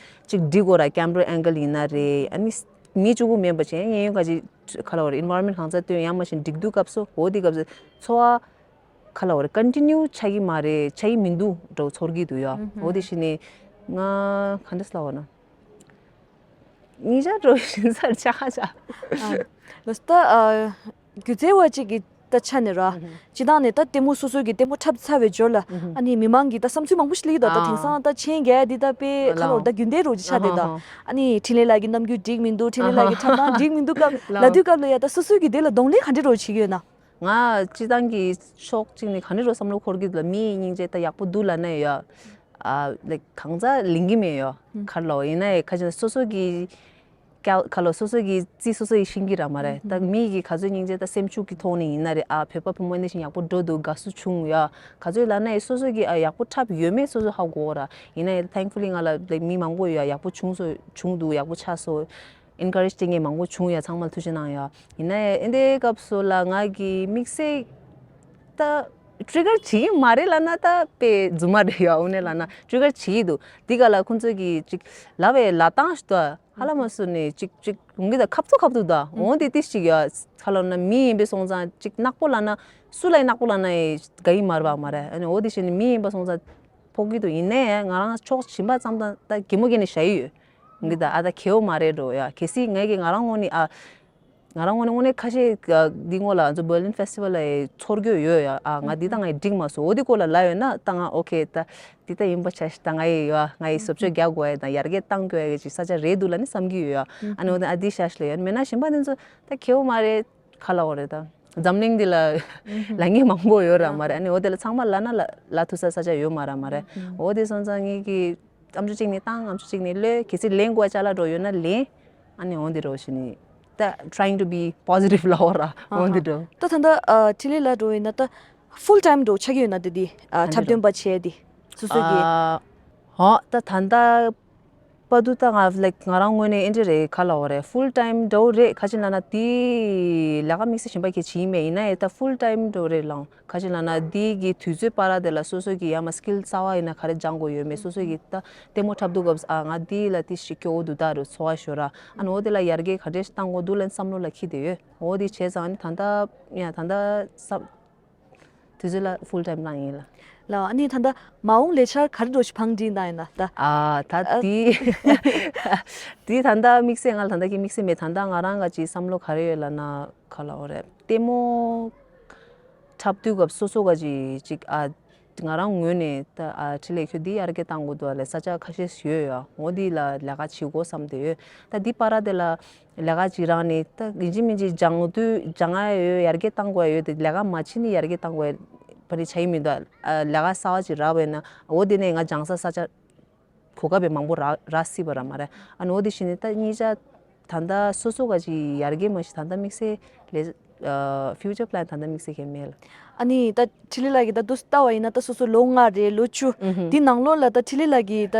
ཅིག་འགྲིག་གོ་ར། ཀེམ་ར་ཨེང་གལ་ཡིན་ན་རེད། ཨ་ནི་མི་གཅིག་པུ་མིན་པ་བྱས་ཡང་ག་ཅིག་ག་ལ་བ་ར་ཨིན་ཝ་རོན་མེན་ཊི་གང་ས་སྟོན་ཡང་མ་ཞིག་འགྲིག་དུས་སྐབས་སུ་འོ་དེ་སྐབས་སུ་ཚོར་བ། ག་ལབ་དགོས་རེད། ཀོན་ཊི་ནིའུ་ཆགས་ཀྱི་མ་རེད། ཆགས་ཀྱི་མི་འདུག་འདྲ་བོ་ཚོར་གྱི་འདུག་ཡ། འོ་དེ་བཞིན་ནི་ང་ག་འདྲས་ལབ་དགོས་ན། གཉིས་ཆ་འདྲ་བོ་ཞིག་ཡིན་ས་རེད་ཆགས་ཆགས། ལོས་ད་སྒྱུ་རྩལ་བ་གཅིག་གི་ད་ཆ་ནས་ར། སྤྱི་བཏང་ནས་ད་ལྟད་མོ་སོ་སོ་གི་ལྟད་མོ་འཁྲབ་ཚར་བའི་འབྱོར་ལ་ཨ་ནི་མི་མང་གི་ད་བསམ་ཚུལ་མང་པོ་ཞིག་སླེབས་ཀྱི་འདུག་ད་དེང་སང་ད་མཆན་རྒྱག་ཡ་འདི་ད་དཔེ་ག་ལབ་དགོས་རེད། ད་རྒྱུན་ལྡན་རུ་ཅིག་ཆགས་བསྡད་འདུག་ཨ་ནི་འཕྲིན་ལས་ལགས་ཀྱི་རྣམ་འགྱུར་འགྲིག་མི་འདུག་འཕྲིན་ལས་ལགས་ཀྱི་འཁྲབ་སྟངས་འགྲིག་མི་འདུག་སྐབས་ལབ་དུས་སྐབས་ལ་ཡ་ད་སོ་སོ་གི་དེ་ལ་གདོང་ལེན་ག་འདྲས་རུ་བྱེད་ཀྱི་ཡོད་ན། ང་སྤྱི་བཏང་གི་ཕྱོགས་གཅིག་ནས་ག་འདྲ་རུ་བསམ་བློ་འཁོར་གྱི་འདུག་ལ། མིའི་སྙིང་རྗེ་ད་ཡག་པོ་འདུག་ལབ་ན་ཡ། ཨ་ལའིཀ་གང་ཟག་ལེན་གྱི་མེད་ཡ། ག་རེ་ལབ་དགོས། ཡིན་ན་ཡ་ཁ་ཅིག་སོ་སོ་གི་ཀལ་ག་ལབ་སོ་སོ་གི་རྩིས་སོ་སོ་ཡིས་ཤིང་གི་ར་མ་རེད། ད་མི་གི་ག་ཚོད་སྙིང་རྗེ་ད་སེམས་ཤུགས་ཀྱི་ཐོག་ནས་ཡིན་ན་རེད། ཨ་བོད་པ་བུ་མོ་འདི་བཞིན་ཡག་པོ་འགྲོ་འདུག་དགའ་བསུ་བྱུང་ཡ། ག་ཚོད་ལབ་ན་ཡ་སོ་སོ་གི་ཨ་ཡག་པོ་འཁྲབ་ཡོད་མེད་སོ་སོ་ཧ་གོ་ར། ཡིན་ན་ཡ་ཐེང་ཕུ་ལི་ང་ལ་ལའིཀ་མི་མང་པོ་ཡ་ཡག་པོ་བྱུང་སོ་བྱུང་འདུག་ཡག་པོ་ཆགས་སོ། ཨེན་ཀ་རེཇ་བྱེད་མཁན་མང་པོ་བྱུང་ཡ། ཚང་མ་ལ་ཐུགས་རྗེ་གནང་ཡ། ཡིན་ན་ཡང་ཨེ་འདྲའི་སྐབས་སུ་ལ་ང་གི་དམིགས་བསལ་ད་ཊི་རི་གར་བྱེད་ཀྱི་མ་རེད་ལབ་ན་ད་དཔེ་རྫུན་མ་རེད་ཡ། དངོས་གནས་ལབ་ན་ཊི་རི་གར་བྱེད་ཀྱི་འདུག་འདི་ག་ལ་ཁོང་ཚོས་ཀྱི་ཅིག་ལབ་པའི་ལབ་སྟངས་ཤིག་ད་ཧ་ལམ་སུ་ནས་ཅིག་ཅིག་ཡོང་གི་ད་ཁབ་ཏུ་ཁབ་ཏུ་ད་འོང་དེ་ཏིས་ཅིག་ཡ། ཧ་ལམ་ན་མི་ཡིན་པའི་སོང་ཙང་ཅིག་ནག་པོ་ལབ་ན་སུ་ལ་ཡིན་ནག་པོ་ལབ་ན་ཡི་དགའ་ཡི་མ་རེད་པ་མ་རེད། ཨ་ནི་འོ་དེ་བཞིན་ནས་མི་ཡིན་པ་སོང་ཙང་ཕོག་གི་འདུག་ཡིན་ནའི་ང་རང་ཕྱོགས་ཞིམ་པ་ཙམ་དང་ད་གད་མོ་བགད་ནས་བཞག་ཡི་ཡོད། འདི་ད་ཨ་ད་གལ་པོ་མ་རེད་འགྲོ་ཡ། གལ་སྲིད་ངས་ཀྱི་ང་རང་ངོས་ནས་ཨ། ང་རང་ངོས་ནས་དངོས་གནས་ཁ་ཤས་འདི་སྔོན་ལ་ང་ཚོ་བར་ལིན་ཕེ་སི་ཊི་ཝལ་ལ་ཚོར་རྒྱུ་ཡོད་ཡ། ཨ་ང་འདི་ད་ང་ཡི་འགྲིག་མ་སོང་། འོ་འདི་སྐོར་ལ་ལབ་ཡོད་ན་ད་ང་ཨོ་ཁེ་ད་འདི་ད་ཡིན་པ་ཆ་ཤི་ད་ང་ཡི་ཡ་ང་ཡི་བཟོ་བཅོས་རྒྱག་དགོས་ཡ་དང་ཡར་རྒྱས་གཏང་དགོས་ཡ་གི་ཅིག་ས་ཆ་རེད་འདུག་ལབ་ནི་བསམ་གྱི་ཡོད་ཡ། ཨ་ནི་འོ་ད་ཨ་འདི་ཤ་ཤི་ལ་ཡ་མེད་ན་ཞིམ་པ་འདི་ཚོ་ད་གལ་པོ་མ་རེད། ག་ལབ་དགོས་རེད་ད། འཛམ་གླིང་འདི་ལ་ལབ་མཁན་མང་པོ་ཡོད་ར་མ་རེད། ཨ་ནི་འོ་དེ་ལ་ཚང་མ་ལབ་ན་ལབ་ལབ་ཐུབ་ས་ས་ཆ་ཡོད་མ་ར་མ་རེད། འོ་དེ་སོང་ཙང་ངེད་ཀྱི་ཨམ་ཅོག་གཅིག་ནས་བཏང་ཨམ་ཅོག་གཅིག་ནས་ལོས་གལ་སྲིད་ལེན་དགོས་ཅ་ལག་འགྲོ་ཡོད་ན་ལེན། ཨ་ནི་འོ་འདི་འགྲོ་བཞིན་ནི་ད་trying to be positive ལབ་དགོས་ར་འོ་འདི་འགྲོ། ད་ད་ལྟ་ཨ་འཕྲིན་ལས་ལ་འགྲོ་ཡིན་ན་ད་full time འགྲོ་ཆགས་ཀྱི་ཡོད་ན་དེ་འདི་ཨ་འཁྲབ་སྟོན་པ་བྱས་དེ་སོ་སོ་གི་ཨ་ཧོ་ད་ད་ལྟ་བར་དུ་ད་ང་like ང་རང་ངོས་ནས་ཨེ་འདྲ་རེད་ག་ལབ་དགོས་རེད། full time འདྲ་བོ་རེད། ག་ཅི་ལབ་ན་དེ་ལས་ཀ་དམིགས་བསལ་གཞན་པ་གལ་ཆེ་ཡིན་མེད་ཡིན་ན་ཡང་ད་full time འདྲ་བོ་རེད་ལགས། ག་ཅི་ལབ་ན་དེ་གི་དུས་ཚོད་བར་དེ་ལ་སོ་སོ་གི་ཡ་མ་skill གསར་པ་ཡིན་ན་ག་རེ་སྦྱང་དགོས་ཡོད་མེད། སོ་སོ་གི་ད་ལྟད་མོ་འཁྲབ་དུས་སྐབས་ཨ་ང་དེ་ལ་དེ་ཞིག་སྐྱོ་བོ་འདུག་ད་རུ་ཚོར་བ་ཤོར་ར། ཨ་ནི་འོ་དེ་ལ་ཡར་རྒྱས་ག་འདྲས་ཤིག་གཏང་དགོས་འདུག་ལབ་བསམ་བློ་ལ་འཁྱེར་བསྡད་ཡོད། འོ་དེ་བྱས་ཙང་ནི་ད་ལྟ་ཡ་ད་ལྟ་ས་དུས་ཚོད་ལ་full time གནང་ཡིན་ལ། ལ་ཨ་ནི་ད་ལྟ་མ་འོངས་ལས་འཆར་ག་རེ་འདྲ་ཞིག་བང་སྒྲིག་གནང་ཡིན་ན་ད། ཨ་ད་ཨ་དེ་དེ་ད་ལྟ་དམིགས་བསལ་ང་ལ་ད་ལྟ་གི་དམིགས་བསལ་མེད། ད་ལྟ་ང་རང་ག་ཅིག་བསམ་བློ་ག་རེ་ཡོད་ལབ་ན་ག་ལབ་དགོས་རེད། ལྟད་མོ་འཁྲབ་དུས་སྐབས་སོ་སོ་ག་ཅིག་ཅིག་ཨ་ང་རང་ངོས་ནས་ད་ཨ་འཕྲིན་ལས་ཁྱོད་འདི་ཡར་རྒྱས་གཏང་དགོས་འདུག་ལབ་ས་ཆ་ཁ་ཤས་ཡོད་ཡ། འོ་འདི་ལ་ལས་ཀ་བྱེད་དགོས་བསམ་བསྡད་ཡོད། ད་འདི་བར་དེ་ལ་ལས་ཀ་ཅིག་རག་ནས་ད་ཡིན་གཅིག་མིན་གཅིག་སྦྱང་དུས་སྦྱང་ཡ་ཡོད། ཡར་རྒྱས་གཏང་དགོས་ཡ་ཡོད་དེ་ལས་ཀ་མ་བྱེད་ནས་ཡར་རྒྱས་གཏང་དགོས་ཡ་བ་ནི་ཆ་ཡི་མི་འདུག་ཨ་ལས་ཀ་གསར་པ་ཅིག་རག་པས་ན་འོ་དེ་ནས་ང་སྦྱང་ས་ས་ཆ་གོ་སྐབས་པའི་མང་པོ་རག་རག་སྲིད་པ་ར་མ་རེད། ཨ་ནི་འོ་དེ་བཞིན་ནས་ད་གཉིས་ཆ་ད་ལྟ་སོ་སོ་ག་ཅིག་ཡར་རྒྱས་མ་ཤི་ད་ལྟ་དམིགས་བསལ་ལས་ཨ་future plan ད་ལྟ་དམིགས་བསལ་གང་མེད་ལ། ཨ་ནི་ད་འཕྲིན་ལས་ལགས་ཀྱིས་ད་དུ་ལྟ་བ་ཡིན་ན་ད་སོ་སོ་ལོ་ལྔ་རེད་ལོ་བཅུ་འདི་ནང་ལོགས་ལ་ད་འཕྲིན་ལས་ལགས་ཀྱིས་ད་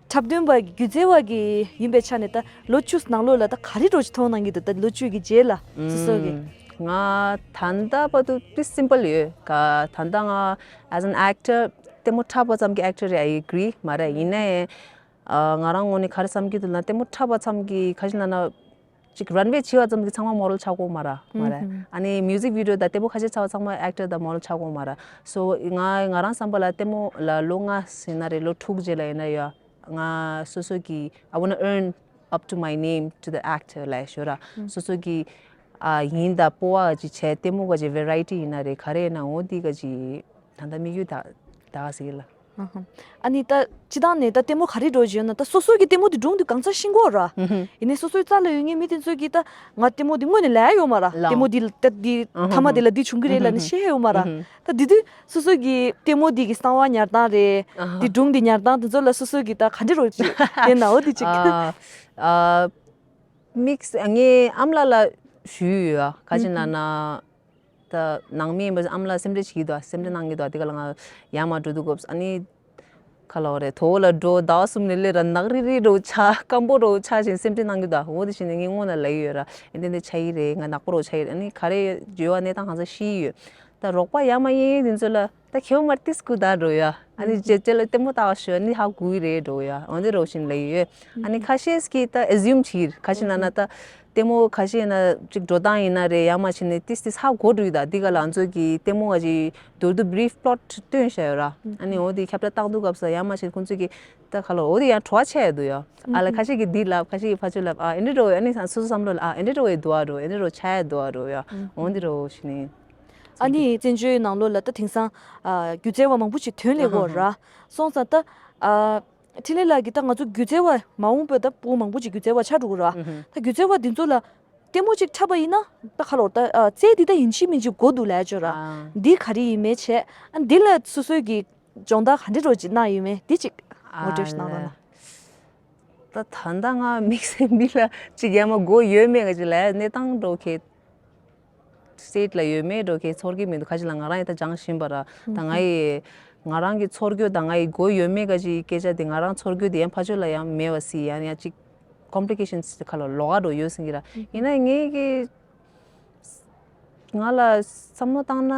འཁྲབ་སྟོན་པ་སྒྱུ་རྩལ་བ་གི་ཡིན་པའི་ཆ་ནས་ད་ལོ་བཅུ་ནང་ལོགས་ལ་ད་ག་རེ་འདྲ་ཞིག་མཐོང་གནང་གི་འདུག་ད་ལོ་བཅུ་གི་རྗེས་ལ་སོ་སོ་གི་ང་ད་ལྟ་བར་དུ་pretty simple ཡོད་ག་ད་ལྟ་ང་as an actor ལྟད་མོ་འཁྲབ་པ་ཙམ་གྱི་actor རེད། I agree མ་རེད། ཡིན་ནའི་ཨ་ང་རང་ངོས་ནས་ག་རེ་བསམ་གྱི་འདུག་ན་ལྟད་མོ་འཁྲབ་པ་ཙམ་གྱི་ག་ཞིག་ལབ་ན། ཅིག་runway བྱེད་པ་ཙམ་གྱིས་ཚང་མ་model ཆགས་ཀྱི་ཡོད་མ་རེད་མ་རེད། ཨ་ནི་music video དང་ལྟད་མོ་ཁ་ཤས་ཆགས་པ་ཚང་མ་actor དང་model ཆགས་ཀྱི་ཡོད་མ་རེད། so ང་ང་རང་བསམ་པ་ལ་ལྟད་མོ་ལ་ལོ་ལྔ་ཟིན་ན་རེད་ལོ་དྲུག་རྗེས་ལ་ཡིན་ན་ཡང་ང་སོ་སོ་གི་I wanna earn up to my name to the actor ལབ་ཞོར་ར་སོ་སོ་གི་ཨ་ཡིན་ད་སྤོབས་པ་ཅིག་བྱས་ལྟད་མོ་ག་ཅིག་variety ཡིན་ན་རེད་ག་རེ་ཡིན་ན་འོ་འདི་ག་ཅིག་ད་ལྟ་དམིགས་ཡུལ་ད་ད་ག་ཟིག་ལ། ཨ་ནི་ད་སྤྱི་བཏང་ནས་ད་ལྟད་མོ་ག་རེ་འགྲོ་བྱས་ན་ད་སོ་སོའི་གི་ལྟད་མོ་དེ་སྒྲུང་དེ་གང་ཚ་ཤེས་ཀྱི་ཡོད་ར། ཡིན་ནའི་སོ་སོའི་རྩ་ལ་ཡོད་མཁན་མི་དེ་ཚོས་གི་ད་ང་ལྟད་མོ་དེ་དངོས་ནས་ལབ་ཡོད་མ་ར། ལྟད་མོ་དེ་ད་དེ་མཐའ་མ་དེ་ལ་འདི་བྱུང་གི་རེད་ལབ་ནས་བཤད་ཡོད་མ་ར། ད་དེ་དུས་སོ་སོའི་གི་ལྟད་མོ་དེ་གི་གསང་བ་ཉར་སྟངས་རེད། དེ་སྒྲུང་དེ་ཉར་སྟངས་དེ་ཚོ་ལ་སོ་སོའི་གི་ད་ག་འདྲ་རོ་ཅིག་དེ་ན་འོ་དེ་ཅིག་དམིགས་ངའི་ཨ་མ་ལགས་ལ་ཞུས་ཡོད་ཨ། ག་ཅི་ན་ན་ད་ནང་མི་ཡིན་པ་ཨ་མ་ལགས་སེམས་ཁྲལ་བྱེད་ཀྱི་འདུག་སེམས་ཁྲལ་གནང་གི་འདུག་དེ་ག་ལ་ང་ཡར་མར་འགྲོ་དུས་སྐབས་ཨ་ནི་ག་ལ་བ་རེད། དོ་བོ་ལ་འགྲོ་ཟླ་བ་གསུམ་ནས་སླེབས་ར་ནག་རི་རི་འགྲོ་ཆ་སྐམ་པོ་འགྲོ་ཆ་བཞིན་སེམས་ཁྲལ་གནང་གི་འདུག་འོ་དེ་བཞིན་ངའི་སྔོན་ལ་ལབ་ཡོད་ར། ཨེ་འདི་འདི་ཆ་ཡི་རེད། ང་ནག་པོ་འགྲོ་ཆ་ཡི་རེད། ཨ་ནི་ག་རེ་ཡོད་བ་གནས་སྟངས་གང་ས་ཤེས་ཡོད། ད་རོགས་པ་ཡ་མ་ཡིན་དེ་ཚོ་ལ་ད་ཁྱེད་མར་ཏིས་སྐུ་ད་འགྲོ་ཡ། ཨ་ནི་རྗེས་རྗེས་ལ་ལྟད་མོ་ལྟ་བ་ཞུ་ཨ་ནི་ཧ་གོ་གི་རེད་འགྲོ་ཡ། འོན་ཏེ་རོགས་བཞིན་ལ་ཡོད། ཨ་ནི་ཁ་ཤས་ཀྱིས་ད་ཨེ་ཟིའུམ་བྱེད་ཁ་ཤས་ན་ན་ད་ལྟད་མོ་ཁ་ཤས་ན་ཅིག་འགྲོ་སྟངས་ཡིན་ན་རེད། ཡ་མ་བྱས་ནས་ཏིས་ཏིས་ཧ་གོ་འགྲོ་ཡི་ད་འདི་ག་ལ་ང་ཚོ་གི་ལྟད་མོ་ག་ཅིག་མདོར་བསྡུས་བི་རིཕ་པློཊ་སྟོན་བྱ་ཡོད་ར། ཨ་ནི་འོ་དེ་ཁྱབ་བསྒྲགས་བཏང་དུས་སྐབས་སུ་ཡ་མ་བྱས་ཁོང་ཚོ་གི་ད་ག་ལ་འོ་དེ་ཡང་བྲོ་བ་ཆེ་ཡ་འདུག་ཡ། ཨ་ལ་ཁ་ཤས་ཀྱིས་འདི་ལབ་ཁ་ཤས་ཀྱིས་ཕ་ཆོས་ལབ་ཨ་ཨེ་འདྲ་འགྲོ་ཡ། ཨ་ནི་ང་སོ་སོ་བསམ་བློ་ལ་ཨ་ཨེ་འདྲ་འགྲོ་ཡ་འདུག་ཨ་འགྲོ་ཨེ་འདྲ་འགྲོ་ཆ་ཡ་འདུག་ཨ་འགྲོ་ཡ། འོ་འདི་འགྲོ་བྱས་ནས། ཨ་ནི་བཙན་བྱོལ་ནང་ལོགས་ལ་ད་དེང་སང་ཨ་སྒྱུ་རྩལ་བ་མང་པོ་ཅིག་ཐོན་སླེབས་ཡོད་ར། སོང་ཙང་ད་ཨ་འཕྲིན་ལས་ལགས་ཀྱིས་ད་ང་ཚོ་སྒྱུ་རྩལ་བ་མ་འོངས་པའི་ད་ཕྲུ་གུ་མང་པོ་ཅིག་སྒྱུ་རྩལ་བ་ཆགས་འགྲོ་གི་ར། ད་སྒྱུ་རྩལ་བ་འདི་ཚོ་ལ་ལྟད་མོ་ཅིག་འཁྲབ་པ་ཡིན་ན་ད་ག་ལོར་ད་ཨ་རྩལ་འདི་ད་ཡིན་གཅིག་མིན་གཅིག་དགོས་འདུག་ལབ་ཡ་ཅིག་ཡོད་ར། འདི་ག་རེ་ཡིན་མིན་བྱས་ཨ་འདི་ལ་སོ་སོའི་གི་སྦྱོང་བརྡར་ག་འདྲ་འདྲ་ཅིག་གནང་ཡོད་མེད་འདི་ཅིག་ངོ་སྤྲོད་ཞིག་གནང་རོགས་གནང་། ད་ད་ལྟ་ང་དམིགས་བསལ་མི་ལ་ཅིག་ཡ་མ་དགོས་ཡོད་མེད་ག་ཅིག་ལ་གནས་སྟངས་འགྲོ་ཁེ། སི་ཊེཊ་ལ་ཡོད་མེད་འགྲོ་ཁེ་ཚོར་གི་མི་འདུག་ཁ་ཅིག་ལ་ང་རང་ཡི་ད་སྦྱང་བཞིན་པ་ར། ད་ང་ཡི་ང་རང་གི་ཚོར་རྒྱུ་དང་ང་ཡི་དགོས་ཡོད་མེད་ག་ཅིག་སྐད་ཆ་དེ་ང་རང་ཚོར་རྒྱུ་དེ་ཡང་ཕ་ཆོས་ལ་ཡང་མེད་པ་སི་ཡང་ཡང་ཅིག་ཀོམ་པི་ལི་ཀེ་ཤན་སི་ཁ་ལོ་ལོག་ག་འགྲོ་ཡོད་སྲིད་ཀྱི་ར། ཡིན་ན་ངས་ཀྱི་ང་ལ་བསམ་བློ་བཏང་ན་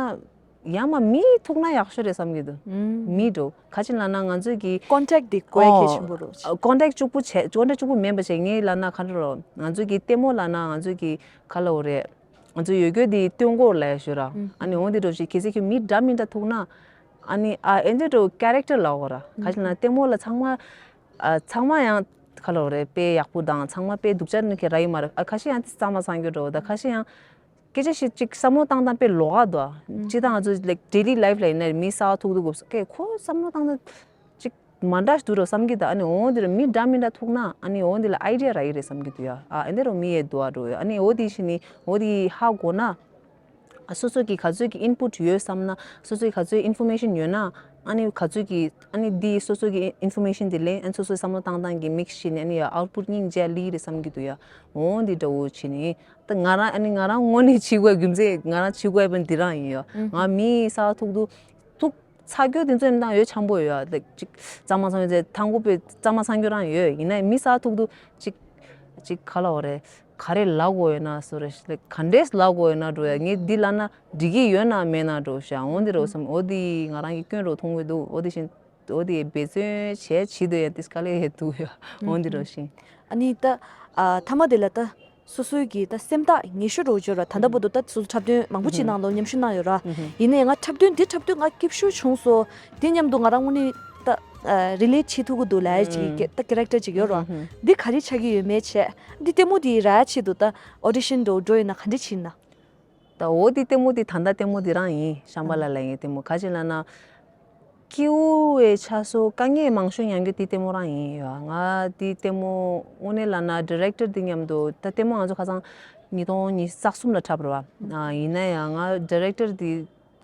ཡང་མ་མི་ཐུག་ན་ཡག་ཤོས་རེད་བསམ་གྱི་འདུག་མི་འགྲོ་ག་ཅི་ལབ་ན་ང་ཚོས་ཀྱི་ཀོན་ཊེག་དེ་དགོས་གལ་ཆེན་པོ་རེད། ཀོན་ཊེག་གཅིག་པུ་བྱས་ཀོན་ཊེག་གཅིག་པུ་མིན་པ་བྱས་ངས་ལབ་ན་ག་འདྲ་རོ། ང་ཚོས་ཀྱི་ལྟད་མོ་ལབ་ན་ང་ཚོས་ཀྱི་ག་ལབ་དགོས་རེད། ང་ཚོ་ཡོད་རྒྱུ་དེ་སྟོན་གོ་ལབ་ཞུ་ར། ཨ་ནི་འོ་འདི་འདྲ་ཞིག་གལ་སྲིད་ཁྱོད་མི་འདྲ་མི་འདྲ་ཐུག་ན། ཨ་ནི་ཨ་ཨེ་འདི་འདྲ་ཀེ་རེག་ཊར་ལབ་དགོས་ར། ག་ཅི་ལབ་ན་ལྟད་མོ་ལ་ཚང་མ་ཨ་ཚང་མ་ཡང་ག་ལབ་དགོས་རེད། དཔེ་ཡག་པོ་དང་ཚང་མ་དཔེ་སྡུག་ཅག་ནི་ཁེ་ར་ཡི་མ་རེད། ཨ་ཁ་ཤས་ཡང་དེ་གཙང་མ་སང་རྒྱུ་འགྲོ་ད་ག་ཤས་ཡང་སྐད་ཆ་ཞིག་ཅིག་བསམ་བློ་བཏང་སྟངས་དཔེ་ལོགས་ཀ་འདུག་ཨ། ཅི་ད་ང་ཚོ་ལའིཀ་ཌེ་ལི་ལའིཕ་ལ་ཡིན་ན་མི་གསར་པ་ཐུག་དུས་སྐབས་སུ་ཀེ་ཁོ་བསམ་བློ་བཏང་སྟངས་ཅིག་མ་འདྲ་ཞིག་འདུག་རོ་བསམ་གྱི་འདུག་ཨ་ནི་འོ་འདི་རུ་མི་འདྲ་མི་འདྲ་ཐུག་ན་ཨ་ནི་འོ་འདི་ལ་ཨའི་ཌི་ཡ་རག་གི་རེད་བསམ་གྱི་འདུག་ཡ། ཨ་ཨེ་འདི་རུ་མི་ཡེ་འདུག་ཨ་འགྲོ་ཡ། ཨ་ནི་འོ་འདི་ཞིག་ནི་འོ་འདི་ཧ་གོ་ན་ཨ་སོ་སོ་གི་ག་ཚོད་ཀྱི་ཨིན་པུཊ་ཡོད་བསམ་ན་སོ་སོ་གི་ག་ཚོད་ཨིན་ཕོར་མེ་ཤན་ཡོད་ན་ཨ་ནི་ག་ཚོད་ཀྱི་ཨ་ནི་འདི་སོ་སོ་གི་ཨིན་ཕོར་མེ་ཤན་འདི་ལེན་ཨ་ནི་སོ་སོའི་བསམ་བློ་བཏང་སྟངས་ཀྱི་མིག་ཤིག་ནི་ཨ་ནི་ཡ་ཨའུཊ་པུཊ་སྙིང་རྗེ་ལི་རེད་བསམ་གྱི་འདུག་ཡ། འོ་འདི་འདྲ་བོ་བྱས་ནི་ད་ང་རང་ཨ་ནི་ང་རང་དངོས་གནས་བྱེད་དགོས་རྒྱུ་མཚན་ང་རང་བྱེད་དགོས་པ་འདི་རང་ཡིན་ཡ། ང་མི་གསར་ཐུག་དུས། ཐུག་ཚ་རྒྱུ་དེ་ཚོ་ཡིན་དང་ཡོད་ཆང་པོ་ཡོད་ལ་ཅིག་གཙང་མ་སང་རྒྱུ་ཚེ་ཐང་གུ་པའི་གཙང་མ་སང་རྒྱུ་རང་ཡོད་ཡིན་ན་མི་གསར་ཐུག་དུས་ཅིག་ཅིག་ག་ལ་འོ་རེད་ག་རེ་ལབ་དགོས་ཡོད་ན་སོ་རེད་ལ་ག་འདྲས་ལབ་དགོས་ཡོད་ན་འགྲོ་ཡ་ངས་འདི་ལབ་ན་འགྲིག་གི་ཡོད་ན་མེད་ན་འགྲོ་ཤག་འོ་འདི་རོ་བསམ་འོ་འདི་ང་རང་གི་སྐྱོན་རོ་མཐོང་གི་འདུག་འོ་འདི་བཞིན་འོ་འདི་འབད་བརྩོན་བྱས་བྱེད་འདོད་ཡ་ཏིས་དཀའ་ལས་ཡོད་འདུག་ཡ་འོ་འདི་རོ་བཞིན། ཨ་ནི་ད་ཨ་མཐའ་མ་དེ་ལ་ད། སོ་སོའི་གི་ད་སེམས་ཐག་ཉེ་ཤོས་འདྲ་བོ་ཅིག་ཡོད་ར། ད་ལྟ་བར་དུ་ད་སོ་སོ་འཁྲབ་སྟོན་མང་པོ་ཅིག་ནང་ལོགས་མཉམ་ཞུགས་གནང་ཡོད་ར། ཡིན་ནའི་ང་འཁྲབ་སྟོན་འདི་འཁྲབ་དུས་ང་སྐྱིད་ཤོས་བྱུང་སོང་། དེ་མཉམ་དུ་ང་རང་དངོས་གནས་ད་རི་ལེཊ་བྱེད་ཐུབ་ཀྱི་འདུག་ལབ་ཡ་ཅིག་གི་ད་ཀེ་རེག་ཊར་ཅིག་ཡོད་ར། འདི་ག་རེ་ཆགས་ཀྱི་ཡོད་མེད་བྱས་འདི་ལྟད་མོ་འདི་རག་ཡ་ཆེད་དུ་ད་ཨོ་ཌི་ཤན་འདྲ་བོ་འགྲོ་ཡོད་ན་ག་འདྲ་བྱེད་ན། ད་འོ་འདི་ལྟད་མོ་འདི་ད་ལྟ་ལྟད་མོ་འདི་རང་ཡིན་ཤམ་བྷ་ལ་ལ་ཡིན་ལྟད་མོ་ག་ཅི་ལབ་ན། སྐྱིད་པོ་བའི་ཆ་སོ་དཀའ་ངལ་མང་ཤོས་མྱངས་རྒྱུ་དེ་ལྟད་མོ་རང་ཡིན་ཡོད། ང་དེ་ལྟད་མོ་དངོས་གནས་ལབ་ན་ཌི་རེག་ཊར་དེ་མཉམ་དུ་ད་ལྟད་མོ་ང་ཚོ་ཁ་སང་ཉིས་སྟོང་ཉི་ཤུ་རྩ་གསུམ་ལ་འཁྲབ་རེད་བ། ཡིན་ན་ཡང་ང་ཌི་རེག་ཊར་དེ་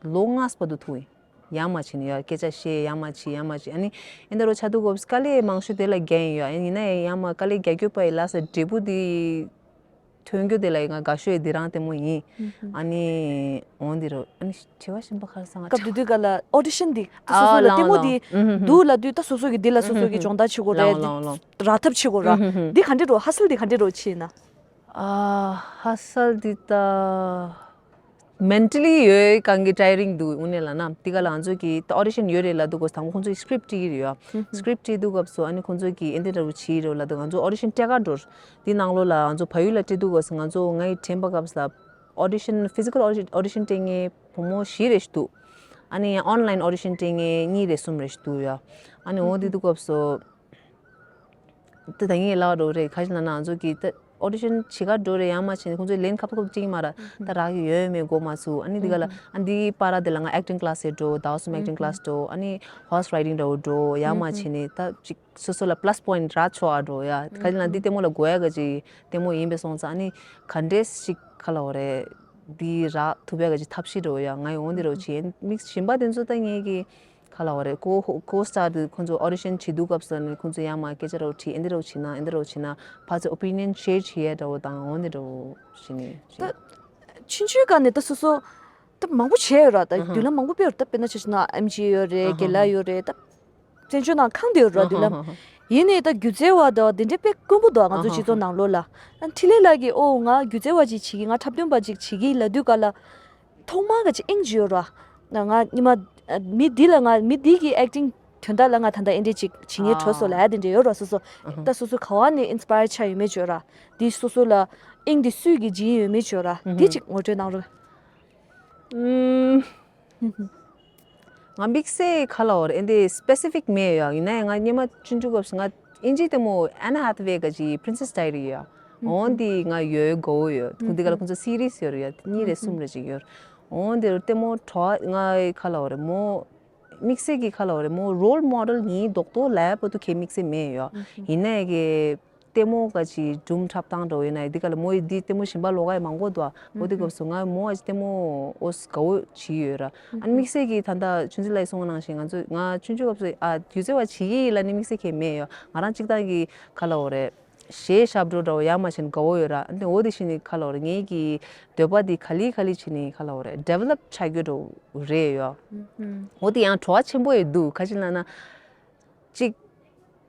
ལོ་ལྔ་བར་དུ་ཐུག་ཡིན། ཡ་མ་བྱས་ནས་ཡ་སྐད་ཆ་བཤད་ཡ་མ་བྱས་ཡ་མ་བྱས་ཨ་ནི་ཨེ་འདྲ་རོ་ཆ་དུས་སྐབས་དཀའ་ལས་མང་ཤོས་དེ་ལ་རྒྱག་ཡིན་ཡོད། ཡིན་ན་ཡང་ཡ་མ་དཀའ་ལས་རྒྱག་རྒྱུ་པ་ཡི་ལ་ས་འབྲས་བུ་དེ། ཐོན་རྒྱུ་དེ་ལ་ང་དགའ་ཤོས་འདི་རང་ལྟད་མོ་ཡིན། ཨ་ནི་འོང་འདི་རུ་ཨ་ནི་དྲི་བ་གཞན་པ་ག་རེ་བསམ་ང་སྐབས་དེ་དུས་ག་ལ་ཨོ་ཌི་ཤན་འདི་ད་སོ་སོ་ལ་ལྟད་མོ་འདི་འདུག་ལབ་དུས་ད་སོ་སོ་གི་འདི་ལ་སོ་སོ་གི་སྦྱོང་བརྡར་བྱེད་དགོས་རེད། རག་ཐབས་བྱེད་དགོས་ར། འདི་ག་འདྲ་རོ་ཧ་སལ་འདི་ག་འདྲ་རོ་བྱེད་ན། ཨ་ཧ་སལ་འདི་ད། མེན་ཊལ་ལི་ཡོད་གང་གི་ཊའི་རིང་འདུག་དངོས་གནས་ལབ་ན་དེ་ག་ལ་ང་ཚོ་གི་ད་ཨོ་ཌི་ཤན་ཡོད་རེད་ལབ་དུས་སྐབས་དང་པོ་ཁོང་ཚོས་སི་ཀི་རིབ་ཊི་བྲིས་ཀྱི་རེད་ཡ། སི་ཀི་རིབ་ཊི་བྲིས་དུས་སྐབས་སུ་ཨ་ནི་ཁོང་ཚོས་གི་ཨེ་འདི་འདྲ་བོ་བྱེད་ཀྱི་རེད་ལབ་དུས་ང་ཚོ་ཨོ་ཌི་ཤན་སྤྲད་ག་འགྲོ། དེ་ནང་ལོགས་ལ་ང་ཚོ་བལ་ཡུལ་ལ་སྤྲད་དུས་སྐབས་སུ་ང་ཚོ་ང་ཡི་དྲན་པ་སྐབས་སུ་ཨོ་ཌི་ཤན་ཕི་ཛི་ཀལ་ཨོ་ཌི་ཤན་སྤྲད་མཁན་བུ་མོ་བཞི་རེ་ཞིག་འདུག་ཨ་ནི་ཡང་ཨོན་ལའིན་ཨོ་ཌི་ཤན་སྤྲད་མཁན་གཉིས་རེ་གསུམ་རེ་ཞིག་འདུག་ཡ། ཨ་ནི་འོ་དེ་དུས་སྐབས་སུ། དེ་ད་ངས་ལབ་རོགས་རེད་ག་ཞིག་ལབ་ན་ང་ཚོ་གི་ད་ audition་བྱེད་ག་འགྲོ་རེད། ཡང་མ་བྱས་ནས་ཁོང་ཚོས་ལན་ཁ་པར་ཁ་པར་སྤྲད་ཀྱི་མ་རེད། ད་རག་གི་ཡོད་མེད་གོ་མ་ཚུགས། ཨ་ནི་འདི་ག་ལ་ཨ་འདི་པར་དེ་ལ་ང་acting class་ཡེ་འགྲོ། ཟླ་བ་གསུམ་acting class་འགྲོ། ཨ་ནི་horse riding་འདྲ་བོ་འགྲོ། ཡང་མ་བྱས་ནས་ད་ཅིག་སོ་སོ་ལ་plus point་རག་ཆོག་ཨ་འགྲོ་ཡ། ག་ཅི་ན་འདི་ལྟད་མོ་ལ་དགོས་ཡ་ག་ཅིག་ལྟད་མོ་ཡིན་པའི་སོང་ཙང་། ཨ་ནི་ག་འདྲས་ཞིག་ག་ལ་འོ་རེད། འདི་རག་ཐུབ་ཡ་ག་ཅིག་ཐབས་ཤེས་འགྲོ་ཡ། ང་ཡི་འོ་འདི་རོ་ཆེ་དམིགས་གཞན་པ་དེ་ཚོ་ད་ངེད་ཀྱི་ག་ལ་འོ་རེད། co co-star་དེ་ཁོང་ཚོ་audition་བྱེད་དུས་སྐབས་སུ་ནི་ཁོང་ཚོ་ཡང་མ་སྐད་ཆ་རོ་དྲིས། ཨེ་འདི་རོ་བྱེད་ན་ཨེ་འདི་རོ་བྱེད་ན་ཕར་ཚུར་opinion་share་བྱེད་ཡ་འདྲ་བོ་དང་འོ་འདི་འདྲ་བོ་ཞིག་ནི་ད་ཆུང་ཆུང་སྒང་ནས་ད་སོ་སོ་ད་མང་པོ་བྱས་ཡོད་ར། ད་མདུན་ལམ་མང་པོ་སྤེལ་ཡོད་ར། ད་དཔེར་ན་ཆ་བཞག་ན་ཨེམ་ཆི་ཡོད་རེད། རྒན་ལགས་ཡོད་རེད། ད་བཙན་བྱོལ་ནང་གང་དུ་ཡོད་ར་མདུན་ལམ། ཡིན་ནའི་ད་སྒྱུ་རྩལ་བ་དང་དེ་འདྲའི་དཔེ་དཀོན་པོ་འདུག་ང་ཚོ་སྤྱི་ཚོགས་ནང་ལོགས་ལ། ཨ་འཕྲིན་ལས་ལགས་ཀྱིས་ཨོ་ང་སྒྱུ་རྩལ་བ་ཅིག་བྱེད་ཀྱི། ང་འཁྲབ་སྟོན་པ་ཅིག་བྱེད་ཀྱི་ལབ་དུས་ག་ལ་ཐོག་མར་ག་ཅིག་དབྱིངས་ཅིག་ཡོད་ར། ང་ང་ཉི་མ་མི་འདི་ལ་ང་མི་འདི་གི་acting་དོན་དག་ལ་ང་ད་ལྟ་ཨེ་འདྲས་ཅིག་བྱེད་ངེས་བྲོ་སོ་ལ་ཡ་དེ་འདྲས་ཡོད་ར། སོ་སོ་ད་སོ་སོ་ག་བ་ནས་inspire་ཆགས་ཡོད་མེད་ཅོ་ར། འདི་སོ་སོ་ལ་དབྱིངས་འདི་སུས་ཀྱིས་སྦྱིན་ཡོད་མེད་ཅོ་ར། འདི་ཅིག་ངོ་སྤྲོད་གནང་རོགས། ང་དམིགས་བསལ་ག་ལ་འོ་རེད། ཨེ་འདི་specific་མེད་ཡ། ཡིན་ནའི་ང་སྔོན་མ་ཆུང་ཆུང་སྐབས་སུ་ང་ཨིན་ཇི་ལྟད་མོ་Anne Hathaway་ག་ཅིག་Princess Diary་ཡ། འོ་འདི་ང་ཡོད་དགའ་བོ་ཡོད། ཁོང་འདི་ག་ལ་ཁོང་ཚོ་series་ཡོད་རེད་ཡ། གཉིས་རེད་གསུམ་རེད་ཅིག་ཡོད། འོ་འདི་ལྟད་མོ་གྲོགས་ང་ག་ལ་འོ་རེད་མོ། དམིགས་བསལ་གྱི་ག་ལ་འོ་རེད་མོ་role model་ཡིན་མདོག་མདོག་ལབ་པོ་ཏུ་ཁའི་དམིགས་བསལ་མེད་ཡོད། ཡིན་ནའི་གི་ལྟད་མོ་ག་ཅིག་སྒྲུང་འཁྲབ་སྟངས་འདྲ་བོ་ཡིན་ན་འདི་ག་ལ་མོ་ཡི་འདི་ལྟད་མོ་གཞན་པ་ལོགས་ཀ་ཡི་མང་པོ་འདུག་འོ་དེ་སྐབས་སུ་ང་མོ་ཨ་ཅི་ལྟད་མོ་ཨོ་དགའ་བོ་བྱས་ཡོད་ར། ཨ་ནི་དམིགས་བསལ་གྱི་ད་ལྟ་ཆུང་ཆུང་ལ་ཡི་སོང་བ་ནང་བཞིན་ང་ཚོ་ང་ཆུང་ཆུང་སྐབས་སུ་ཨ་སྒྱུ་རྩལ་བ་བྱེད་ཀྱི་ཡིན་ལབ་ནི་དམིགས་བསལ་གྱི་མེད་ཡོད། ང་རང་གཅིག་ཏང་གི་ག་ལ་འོ་རེད། གཞས་ཞབས་བྲོ་འདྲ་བོ་ཡ་མ་བྱས་ནས་དགའ་བོ་ཡོད་ར། ཨ་ནི་འོ་དེ་བཞིན་ནི་ག་ལ་འོ་རེད། ངེད་ཀྱི་འདོད་པ་འདི་ག་ལི་ག་ལི་བྱས་ནི་ག་ལ་འོ་རེད། develop་བྱ་རྒྱུ་འདྲ་བོ་རེད་ཡོད། འོ་དེ་ཡང་བྲོ་བ་ཆེན་པོ་ཡོད་འདུག་ག་ཅི་ལབ་ན། གཅིག་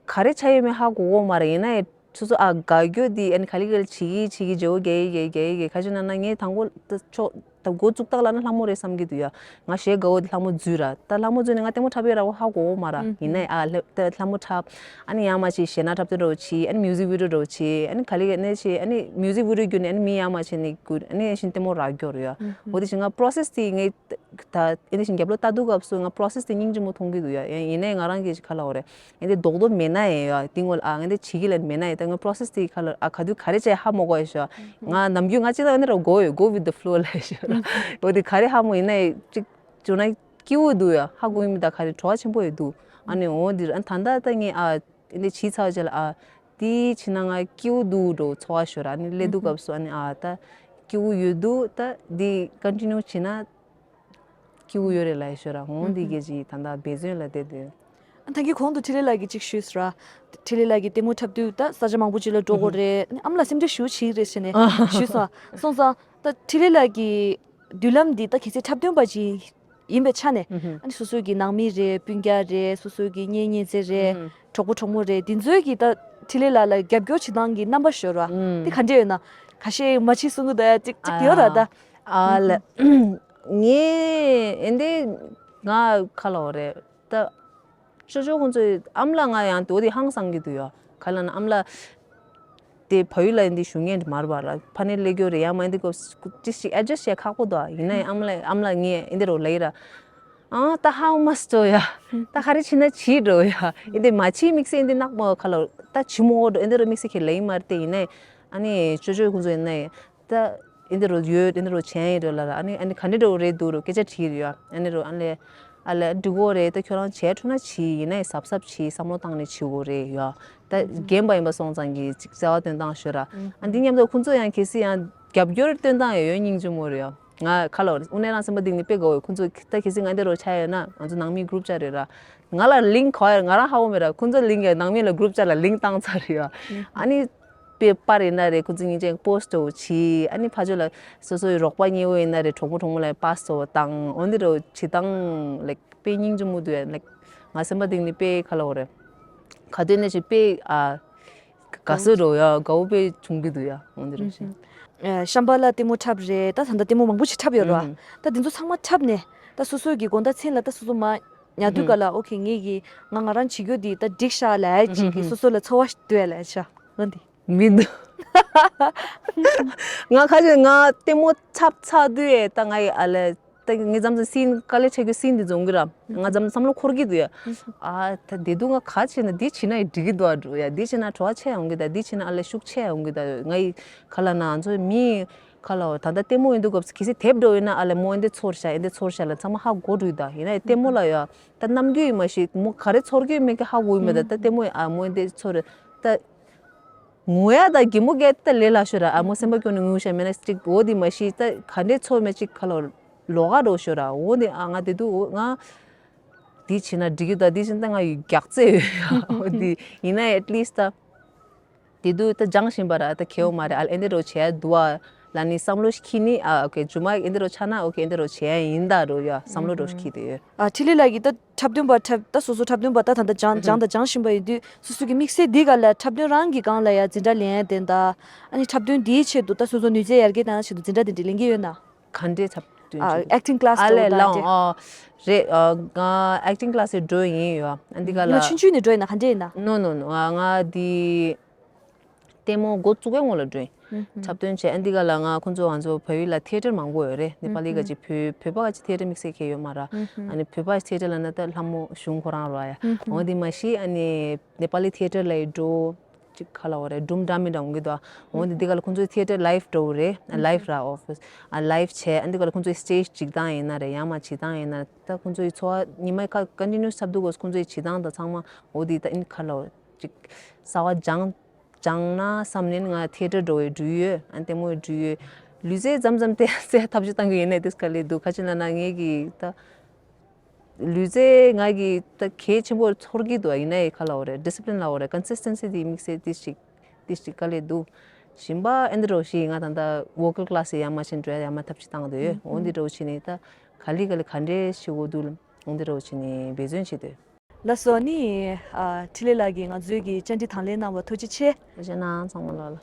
ག་རེ་བྱ་ཡོད་མེད་ཧ་གོ་གོ་མ་རེད། ཡིན་ན་ཡང་སོ་སོ་ཨ་དགའ་རྒྱུ་འདི་ཨ་ནི་ག་ལེ་ག་ལེ་བྱེད་ཀྱི་བྱེད་ཀྱི་བྱེད་འོ་རྒྱལ་ཡི་རྒྱལ་རྒྱལ་ཡི་རྒྱལ། ག་ཅི་ན་ན་ངས་དང་པོ་ད་ཆོག་ད་འགོ་བཙུགས་སྟངས་ལ་ན་ལྷ་མོ་རེད་བསམ་གྱི་འདུག་ཡ། ང་གཞས་དགའ་བོ་འདི་ལྷ་མོ་འཛུལ་ར། ད་ལྷ་མོ་འཛུལ་ནས་ང་ལྟད་མོ་འཁྲབ་ཡོད་ར་བོ་ཧ་གོ་གོ་མ་ར། ཡིན་ན་ཡང་ཨ་ལྷ་ད་ལྷ་མོ་འཁྲབ། ཨ་ནི་ཡང་མ་བྱེད་གཞས་སྣ་འཁྲབ་སྟོན་འདྲ་བོ་བྱེད། ཨ་ནི་music video་འདྲ་བོ་བྱེད། ཨ་ནི་ག་ལེ་ག་ནས་བྱེད། ཨ་ནི་music video་བརྒྱུད་ནས་ཨ་ནི་མི་ཡང་མ་བྱེད་ནས་བརྒྱུད། ཨ་ནི་ཡང་བཞིན་ལྟད་མོ་རག་རྒྱུ་རེད་ཡ། འོ་དེ་བཞིན་ང་process་དེ་ངས་ད་ཨེ་འདི་བཞིན་རྒྱབ་ལོག་ལྟ་དུས་སྐབས་སུ་ང་process་དེ་སྙིང་རྗེ་མོ་མཐོང་གི་འདུག་ཡ། ཡིན་ནའི་ང་རང་གི་ག་ལ་འོ་རེད། ཨེ་འདི་རྡོག་རྡོག་མེད་ན་ཡང་ཡ་དེ་ངོ་ལ་ཨ་ང་འདི་བྱེད་ཀྱི་ལ་མེད་ན་ཡང་ད་ང་process་དེ་ག་ལ་ཨ་ག་དུས་ག་རེ་བྱས་ཧ་མ་གོ་ཡ་ཤོ། ང་ནམ་རྒྱུན་ང་ཅི་ལ་ཨེ་འདི་ར་go go with the flow་ལ་ཡ་ཤོ་ར། འོ་དེ་ག་རེ་ཧ་མོ་ཡིན་ན་ཡ་ཅིག་བྱུང་ན་སྐྱིད་པོ་འདུག་ཡ། ཧ་གོ་ཡིན་མི་ད་ག་རེ་བྲོ་བ་ཆེན་པོ་ཡོད་འདུག་ཨ་ནི་འོ་འདི་ར་ཨ་ད་ད་ད་ངས་ཨ་ཨེ་འདི་བྱས་ཚར་རྗེས་ལ་ཨ་དེ་བྱས་ན་ང་སྐྱིད་པོ་འདུག་འགྲོ་ཚོར་བ་ཤོ་ར། ཨ་ནི་སླེབས་དུས་སྐབས་སུ་ཨ་ནི་ཨ་ད་སྐྱིད་པོ་ཡོད་འདུག་ད་འདི་continue་བྱས་ན། སྐྱིད་པོ་ཡོད་རེད་ལབ་ཤོད་ར། འོང་འདི་གས་ཅིག་ད་ལྟ་འབད་བརྩོན་ལ་བསྡད་དེ། ད་གིན་གོང་དུ་འཕྲིན་ལས་ལགས་ཀྱིས་ཅིག་ཞུས་སོང་ར། འཕྲིན་ལས་ལགས་ཀྱིས་ལྟད་མོ་འཁྲབ་དུས་ད་ས་ཆ་མང་པོ་ཅིག་ལ་འགྲོ་དགོས་རེད། ཨ་མ་ལགས་སེམས་ཁྲལ་ཞུ་བྱེད་ཀྱི་རེད་ཟེར་ནས་ཞུས་སོང་། སོང་ཙང་ད་འཕྲིན་ལས་ལགས་ཀྱི་མདུན་ལམ་འདི་ད་གལ་སྲིད་འཁྲབ་སྟོན་པ་ཅིག་ཡིན་པའི་ཆ་ནས་ཨ་ནི་སོ་སོ་གི་ནང་མི་རེད། སྤུན་ཀྱག་རེད། སོ་སོ་གི་གཉེན་ཉེ་ཚན་རེད། གྲོགས་པོ་གྲོགས་མོ་རེད། འདི་ཚོས་ཀྱིས་ད་འཕྲིན་ལས་ལགས་ལ་རྒྱབ་སྐྱོར་བྱེད་སྟངས་ཀྱི་རྣམ་པ་ཤོད་ར། འདི་ག་འདྲས་ཡོད་ན། ཁ་ཤས་མ་བྱེད་གསུང་གི་འདུག་ཡ། ཅིག་ཅིག་ཡོད་ར་ད། ཨ་ལ། ངས་ཨེ་འདི་ང་ག་ལ་འོ་རེད་ད། ཅོ་ཅོ་ཁོང་ཚོས་ཨ་མ་ལགས་ང་ཡང་དེ་འོ་དེ་ཧང་སང་གི་འདུག་ཡ། ག་ལ་ན་ཨ་མ་ལགས་དེ་བལ་ཡུལ་ལ་ཨེ་འདི་བཞུགས་མཁན་དེ་མ་རེད་པ་ར། ཕ་ནས་སླེབས་རྒྱུ་རེད། ཡང་མ་ཨེ་འདི་སྐབས་ཅི་ཞིག་adjust་བྱེད་ཁག་པོ་འདུག་ཡིན་ན་ཡང་ཨ་མ་ལགས་ཨ་མ་ལགས་ངས་ཨེ་འདི་རོ་ལབ་ཡི་ར། ཨ་ད་how much་འགྲོ་ཡ། ད་ག་རེ་བྱེད་ན་བྱེད་འགྲོ་ཡ། ཨེ་འདི་མ་བྱེད་དམིགས་བསལ་ཨེ་འདི་ནག་མོ་ག་ལ་ད་བྱེད་མོ་འགྲོ་ཨེ་འདི་རོ་དམིགས་བསལ་ཁས་ལེན་མ་རེད་དེ། ཡིན་ན་ཨ་ནི་ཅོ་ཅོ་ཁོང་ཚོ་ཡིན་ན་ད། ཨེ་འདི་རུ་ཡོད། ཨེ་འདི་རུ་བྱས་ཡིན་རེད་ལ་ར། ཨ་ནི་ཨ་ནི་ག་འདྲ་འདྲ་བོ་རེད་འདུག་རུ་སྐད་ཆ་དྲིས་རེད་ཡ། ཨ་ནི་རུ་ཨ་ལེ་ཨ་ལེ་འགྲིག་གོ་རེད། ད་ཁྱོད་རང་བྱས་འཕྲོ་ན་བྱིས། ཡིན་ནའི་གཟབ་གཟབ་བྱིས། བསམ་བློ་བཏང་ནས་བྱེད་དགོས་རེད་ཡ། ད་རྒན་པ་ཡིན་པ་སོང་ཙང་གི་ཅིག་བརྩེ་བ་སྟོན་སྟངས་ཤོད་ར། ཨ་འདི་མཉམ་དུ་ཁོང་ཚོ་ཡང་གལ་སྲིད་ཡང་རྒྱབ་སྐྱོར་སྟོན་སྟངས་ཡང་ཡོད་སྙིང་རྗེ་མོ་རེད་ཡ། ང་ཁ་ལོ་དངོས་གནས་རང་སེམས་པ་གཏིང་ནས་དཔེ་དགའ་བོ་ཡོད། ཁོང་ཚོ་ད་གལ་སྲིད་ང་འདི་རུ་ཆ་ཡོད་ན་ང་ཚོ་ནང་མི་group་chat་རེད་ར། ང་ལ་link་ག་བ་ཡོད་ང་རང་ཧ་གོ་མེད་ར། ཁོང་ཚོ་link་ཡ་ནང་མི་ལ་group chat་ལ་link་བཏང་ཚར་རེད་ཡ། ཨ་ནི། པའི་པར་ཡིན་ན་རེད། ཁོ་ཚོ་སྙིང་རྗེ་post་འདྲ་བོ་བྱེད། ཨ་ནི་ཕ་ཆོས་ལ་སོ་སོའི་རོགས་པ་གཉེན་བོ་ཡིན་ན་རེད། གྲོགས་པོ་གྲོགས་མོ་ལ་pass་འདྲ་བོ་བཏང་། འོ་འདི་འདྲ་བོ་བྱེད་སྟངས་like་དཔེ་སྙིང་རྗེ་མོ་འདུག་ཡ། like་ང་སེམས་པ་གཏིང་ནས་དཔེ་ག་ལ་འོ་རེད། ག་དུས་ནས་ཅིག་དཔེ་ཨ་དགའ་བསུ་འདྲ་བོ་ཡ་དགའ་བོ་དཔེ་བྱུང་གི་འདུག་ཡ། འོ་འདི་འདྲ་བོ་བྱེད། ཨ་ཤམ་པ་ལ་ལྟད་མོ་འཁྲབ་རེད། ད་ད་ལྟ་ལྟད་མོ་མང་པོ་ཞིག་འཁྲབ་ཡོད་རེད་བ། ད་འདི་ཚོ་ཚང་མ་འཁྲབ་ནས་ད་སོ་སོའི་གི་དགོང་དག་མཚན་ལ་ད་སོ་སོ་མ་ཉལ་དུས་ག་ལ་okay་ངེད་ཀྱི་ང་ང་རང་བྱེད་རྒྱུ་འདི་ད་འགྲིག་ཤག་ལབ་ཡ་ཅིག་གི་སོ་སོ་ལ་ཚོར་བ་ཞིག་འདུག་ཡ་ལབ་ཡ་ཤག་འོ་འདི། མི་འདུག་ང་ཁ་ཅིག་ང་ལྟད་མོ་འཁྲབ་ཚར་དུས་ཨེ་ད་ང་ཡི་ཨ་ལས་ ད་ངས་མཚམས་མཚམས་སིན་དཀའ་ལས་འཕྲད་རྒྱུ་སིན་འདི་འཛོམས་གི་ར། ང་མཚམས་བསམ་བློ་འཁོར་གི་འདུག་ཡ། ཨ་ད་དེ་དུས་ང་ག་བྱས་ན་འདི་བྱས་ན་འགྲིག་གི་འདུག་ཨ་འགྲོ་ཡ། འདི་བྱས་ན་བྲོ་བ་ཆེ་ཡོང་གི་ད། འདི་བྱས་ན་ཨ་ལས་ཤུགས་ཆེ་ཡོང་གི་ད། ང་ཡི་ག་ལ་ན་ང་ཚོ་མི་ག་ལ་བ་ད་ལྟ་ལྟད་མོ་ཡིན་དུས་སྐབས་སུ་གལ་སྲིད་དེབ་འགྲོ་ཡིན་ན་ཨ་ལས་མོ་ཨེ་འདི་ཚོར་ཤ་ཨེ་འདི་ཚོར་ཤ་ལ་ཚང་མ་ཧ་གོ་འགྲོ་ད། ཡིན་ན་ཡ་ལྟད་མོ་ལ་ཡ་ད་རྣམ་འགྱུར་ཡིན་མ་ཤེས་མོ་ག་རེ་ཚོར་གི་ཡོད་མེད་ཀྱི་ཧ་གོ་ཡོད་མེད་ད། ད་ལྟད་མོ་ཨ་མོ་ཨེ་འདི་ཚོར་ད། ངུ་ཡ་ད་གད་མོ་བགད་ད་ལས་སླ་ཤོས་ར། ཨ་མོ་སེམས་པ་སྐྱོ་ནས་ངུ་ཤ་མེད་ན་ཅིག་འོ་དེ་མ་ཤེས་ད་ག་འདྲས་ཚོར་མེད་ཅིག་ག་ལོ་ལོག་ག་འགྲོ་ཤོས་ར། འོ་དེ་ཨ་ང་དེ་དུས་འོ་ང་དེ་བྱས་ན་འགྲིག་གི་ད། དེ་བྱས་ན་ད་ང་ཡི་རྒྱག་རྩེ་ཡོད་ཡ། འོ་དེ་ཡིན་ན་at least ད་དེ་དུས་ད་སྦྱང་བཞིན་པ་ར། ད་ཁེའུ་མ་རེད་ཨ་ལ་ཨེ་འདྲས་འགྲོ་བྱས་འདུག་ཨ་ལ་ནི་བསམ་བློ་ཞིག་འཁྱེར་ནི་ཨ་ཨོ་ཁེ་ཇུ་མ་ཨེ་འདྲས་འགྲོ་ཆགས་ན་ཨོ་ཁེ་ཨེ་འདྲས་འགྲོ་བྱས་ཡིན་ད་འགྲོ་ཡ་བསམ་བློ་འགྲོ་ཞིག་འཁྱེར་དེ་ཡོད། ཨ་ཁྲི་ལི་ལགས་ཀྱིས་ད་འཁྲབ་སྟོན་པ་འཁྲབ་ད་སོ་སོ་འཁྲབ་སྟོན་པ་ད་ད་ལྟ་སྦྱང་སྦྱང་དང་སྦྱང་བཞིན་པ་ཡིན་དུས་སོ་སོ་གི་དམིགས་བསལ་འདི་ག་ལ་འཁྲབ་སྟོན་རང་གི་སྒང་ལ་ཡ་འཛིན་གྲྭ་ལེན་ཡ་དེ་འདྲ། ཨ་ནི་འཁྲབ་སྟོན་འདིའི་ཆེད་དུ་ད་སོ་སོ་ནུས་རྩལ་ཡར་རྒྱས་བཏང་ཡ་ཆེད་དུ་འཛིན་གྲྭ་དེ་འདྲ་ལེན་གྱི་ཡོད་ན། ག་འདྲའི་འཁྲབ་སྟོན་ཨ་བྱེད་ཀྱི་acting class ཨ་ལས་འགྲོ་ལའང་དེ། ཨ་རེད་ཨ་ང་acting class ལ་འགྲོ་ཡིན་ཡོད། ཨ་འདི་ག་ལ་ཡིན་ན་ཆུང་ཆུང་ནས་འགྲོ་ཡིན་ན་ག་འདྲ་ཡིན་ན། No no no ང་ང་འདི་ལྟད་མོ་འགོ་བཙུགས་པའི་སྔོན་ལ་འགྲོ་ཡིན། འཁྲབ་སྟོན་བྱས་ཨ་འདི་ག་ལ་ང་ཁོང་ཚོ་ང་ཚོ་བལ་ཡུལ་ལ་ཐི་ཡེ་ཊར་མང་པོ་ཡོད་རེད། ནེ་པ་ལི་ག་ཅིག་བོད་བོད་པ་ག་ཅིག་ཐི་ཡེ་ཊར་དམིགས་བསལ་གྱི་ཡོད་མ་ར། ཨ་ནི་བོད་པ་ཐི་ཡེ་ཊར་ལ་ན་ད་ལྷ་མོ་གཞུང་ཁོ་རང་ར་ཡ། འོ་འདི་མ་གཞི་ཨ་ནི་ནེ་པ་ལི་ཐི་ཡེ་ཊར་ལ་ཡི་འགྲོ། ཅིག་ག་ལ་འོ་རེད་སྒྲུང་འདྲ་མི་འདྲ་འོང་གི་འདུག་འོ་འདི་འདི་ག་ལ་ཁོང་ཚོའི་ཐི་ཡེ་ཊར་ལའིབ་འགྲོ་རེད། ལའིབ་ར་ཨོ་ཕིས་ཨ་ལའིབ་བྱས་ཨ་འདི་ག་ལ་ཁོང་ཚོའི་སི་ཊེ་ཇི་སྒྲིག་སྟངས་ཡིན་ན་རེད་ཡང་མ་བྱེད་སྟངས་ཡིན་ན་ད་ཁོང་ཚོའི་འཚོ་བ་ཉི་མའི་ཁ་ཀོན་ཊི་ནིའུ་སི་འཁྲབ་འདུག་གོ་ཁོང་ཚོའི་བྱེད་སྟངས་དང་ཚང་མ་འོ་འདི་ད་ཨིན་ག་ལ་འོ་ཅིག་གསར་བ་སྦྱང་སྦྱང་ན་བསམ་ནས་ང་ཐི་ཡེ་ཊར་འགྲོ་བའི་འགྲུལ་ཡོད། ཨ་ལྟད་མོའི་འགྲུལ་ཡོད། ལུས་རྩལ་མཚམས་མཚམས་ཏེ་རྩལ་ཐབས་ཤེས་བཏང་གི་ཡིན་ནས་དེ་ག་ལས་འདུག་ག་ཅི་ལ་ན་ངེད་ཀྱི་ད་ལུས་རྩལ་ང་གི་ད་གལ་ཆེན་པོ་ཚོར་གི་འདུག་ཡིན་ནའི་ག་ལ་འོ་རེད་ཌི་སི་པི་ལིན་ལ་འོ་རེད་ཀོན་སི་སི་ཊེན་སི་དེ་དམིགས་བསལ་དེ་ཞིག་དེ་ཞིག་ག་ལས་འདུག་གཞན་པ་ཨེ་འདི་རོ་ཞིག་ང་ད་ད་ཝོ་ཀལ་ཀ་ལ་སི་ཡ་མ་ཕྱིན་འགྲོ་ཡ་ཡ་མ་ཐབས་ཤེས་བཏང་འདུག་འོ་འདི་འདྲ་བོ་བྱས་ནས་ད་ག་ལེ་ག་ལེ་ག་འདྲས་ཤིག་འོ་འདུག་འོ་འདི་འདྲ་བོ་བྱས་ནས་འབད་བརྩོན་བྱེད་འདོད། ལགས་སོ་ནི། ཨ་འཕྲིན་ལས་ལགས་ཀྱིས་ང་ཚོའི་གི་བཅར་འདྲི་དང་ལེན་གནང་བར་ཐུགས་རྗེ་ཆེ། ཐུགས་རྗེ་གནང་ཚང་མ་ལ་ལ།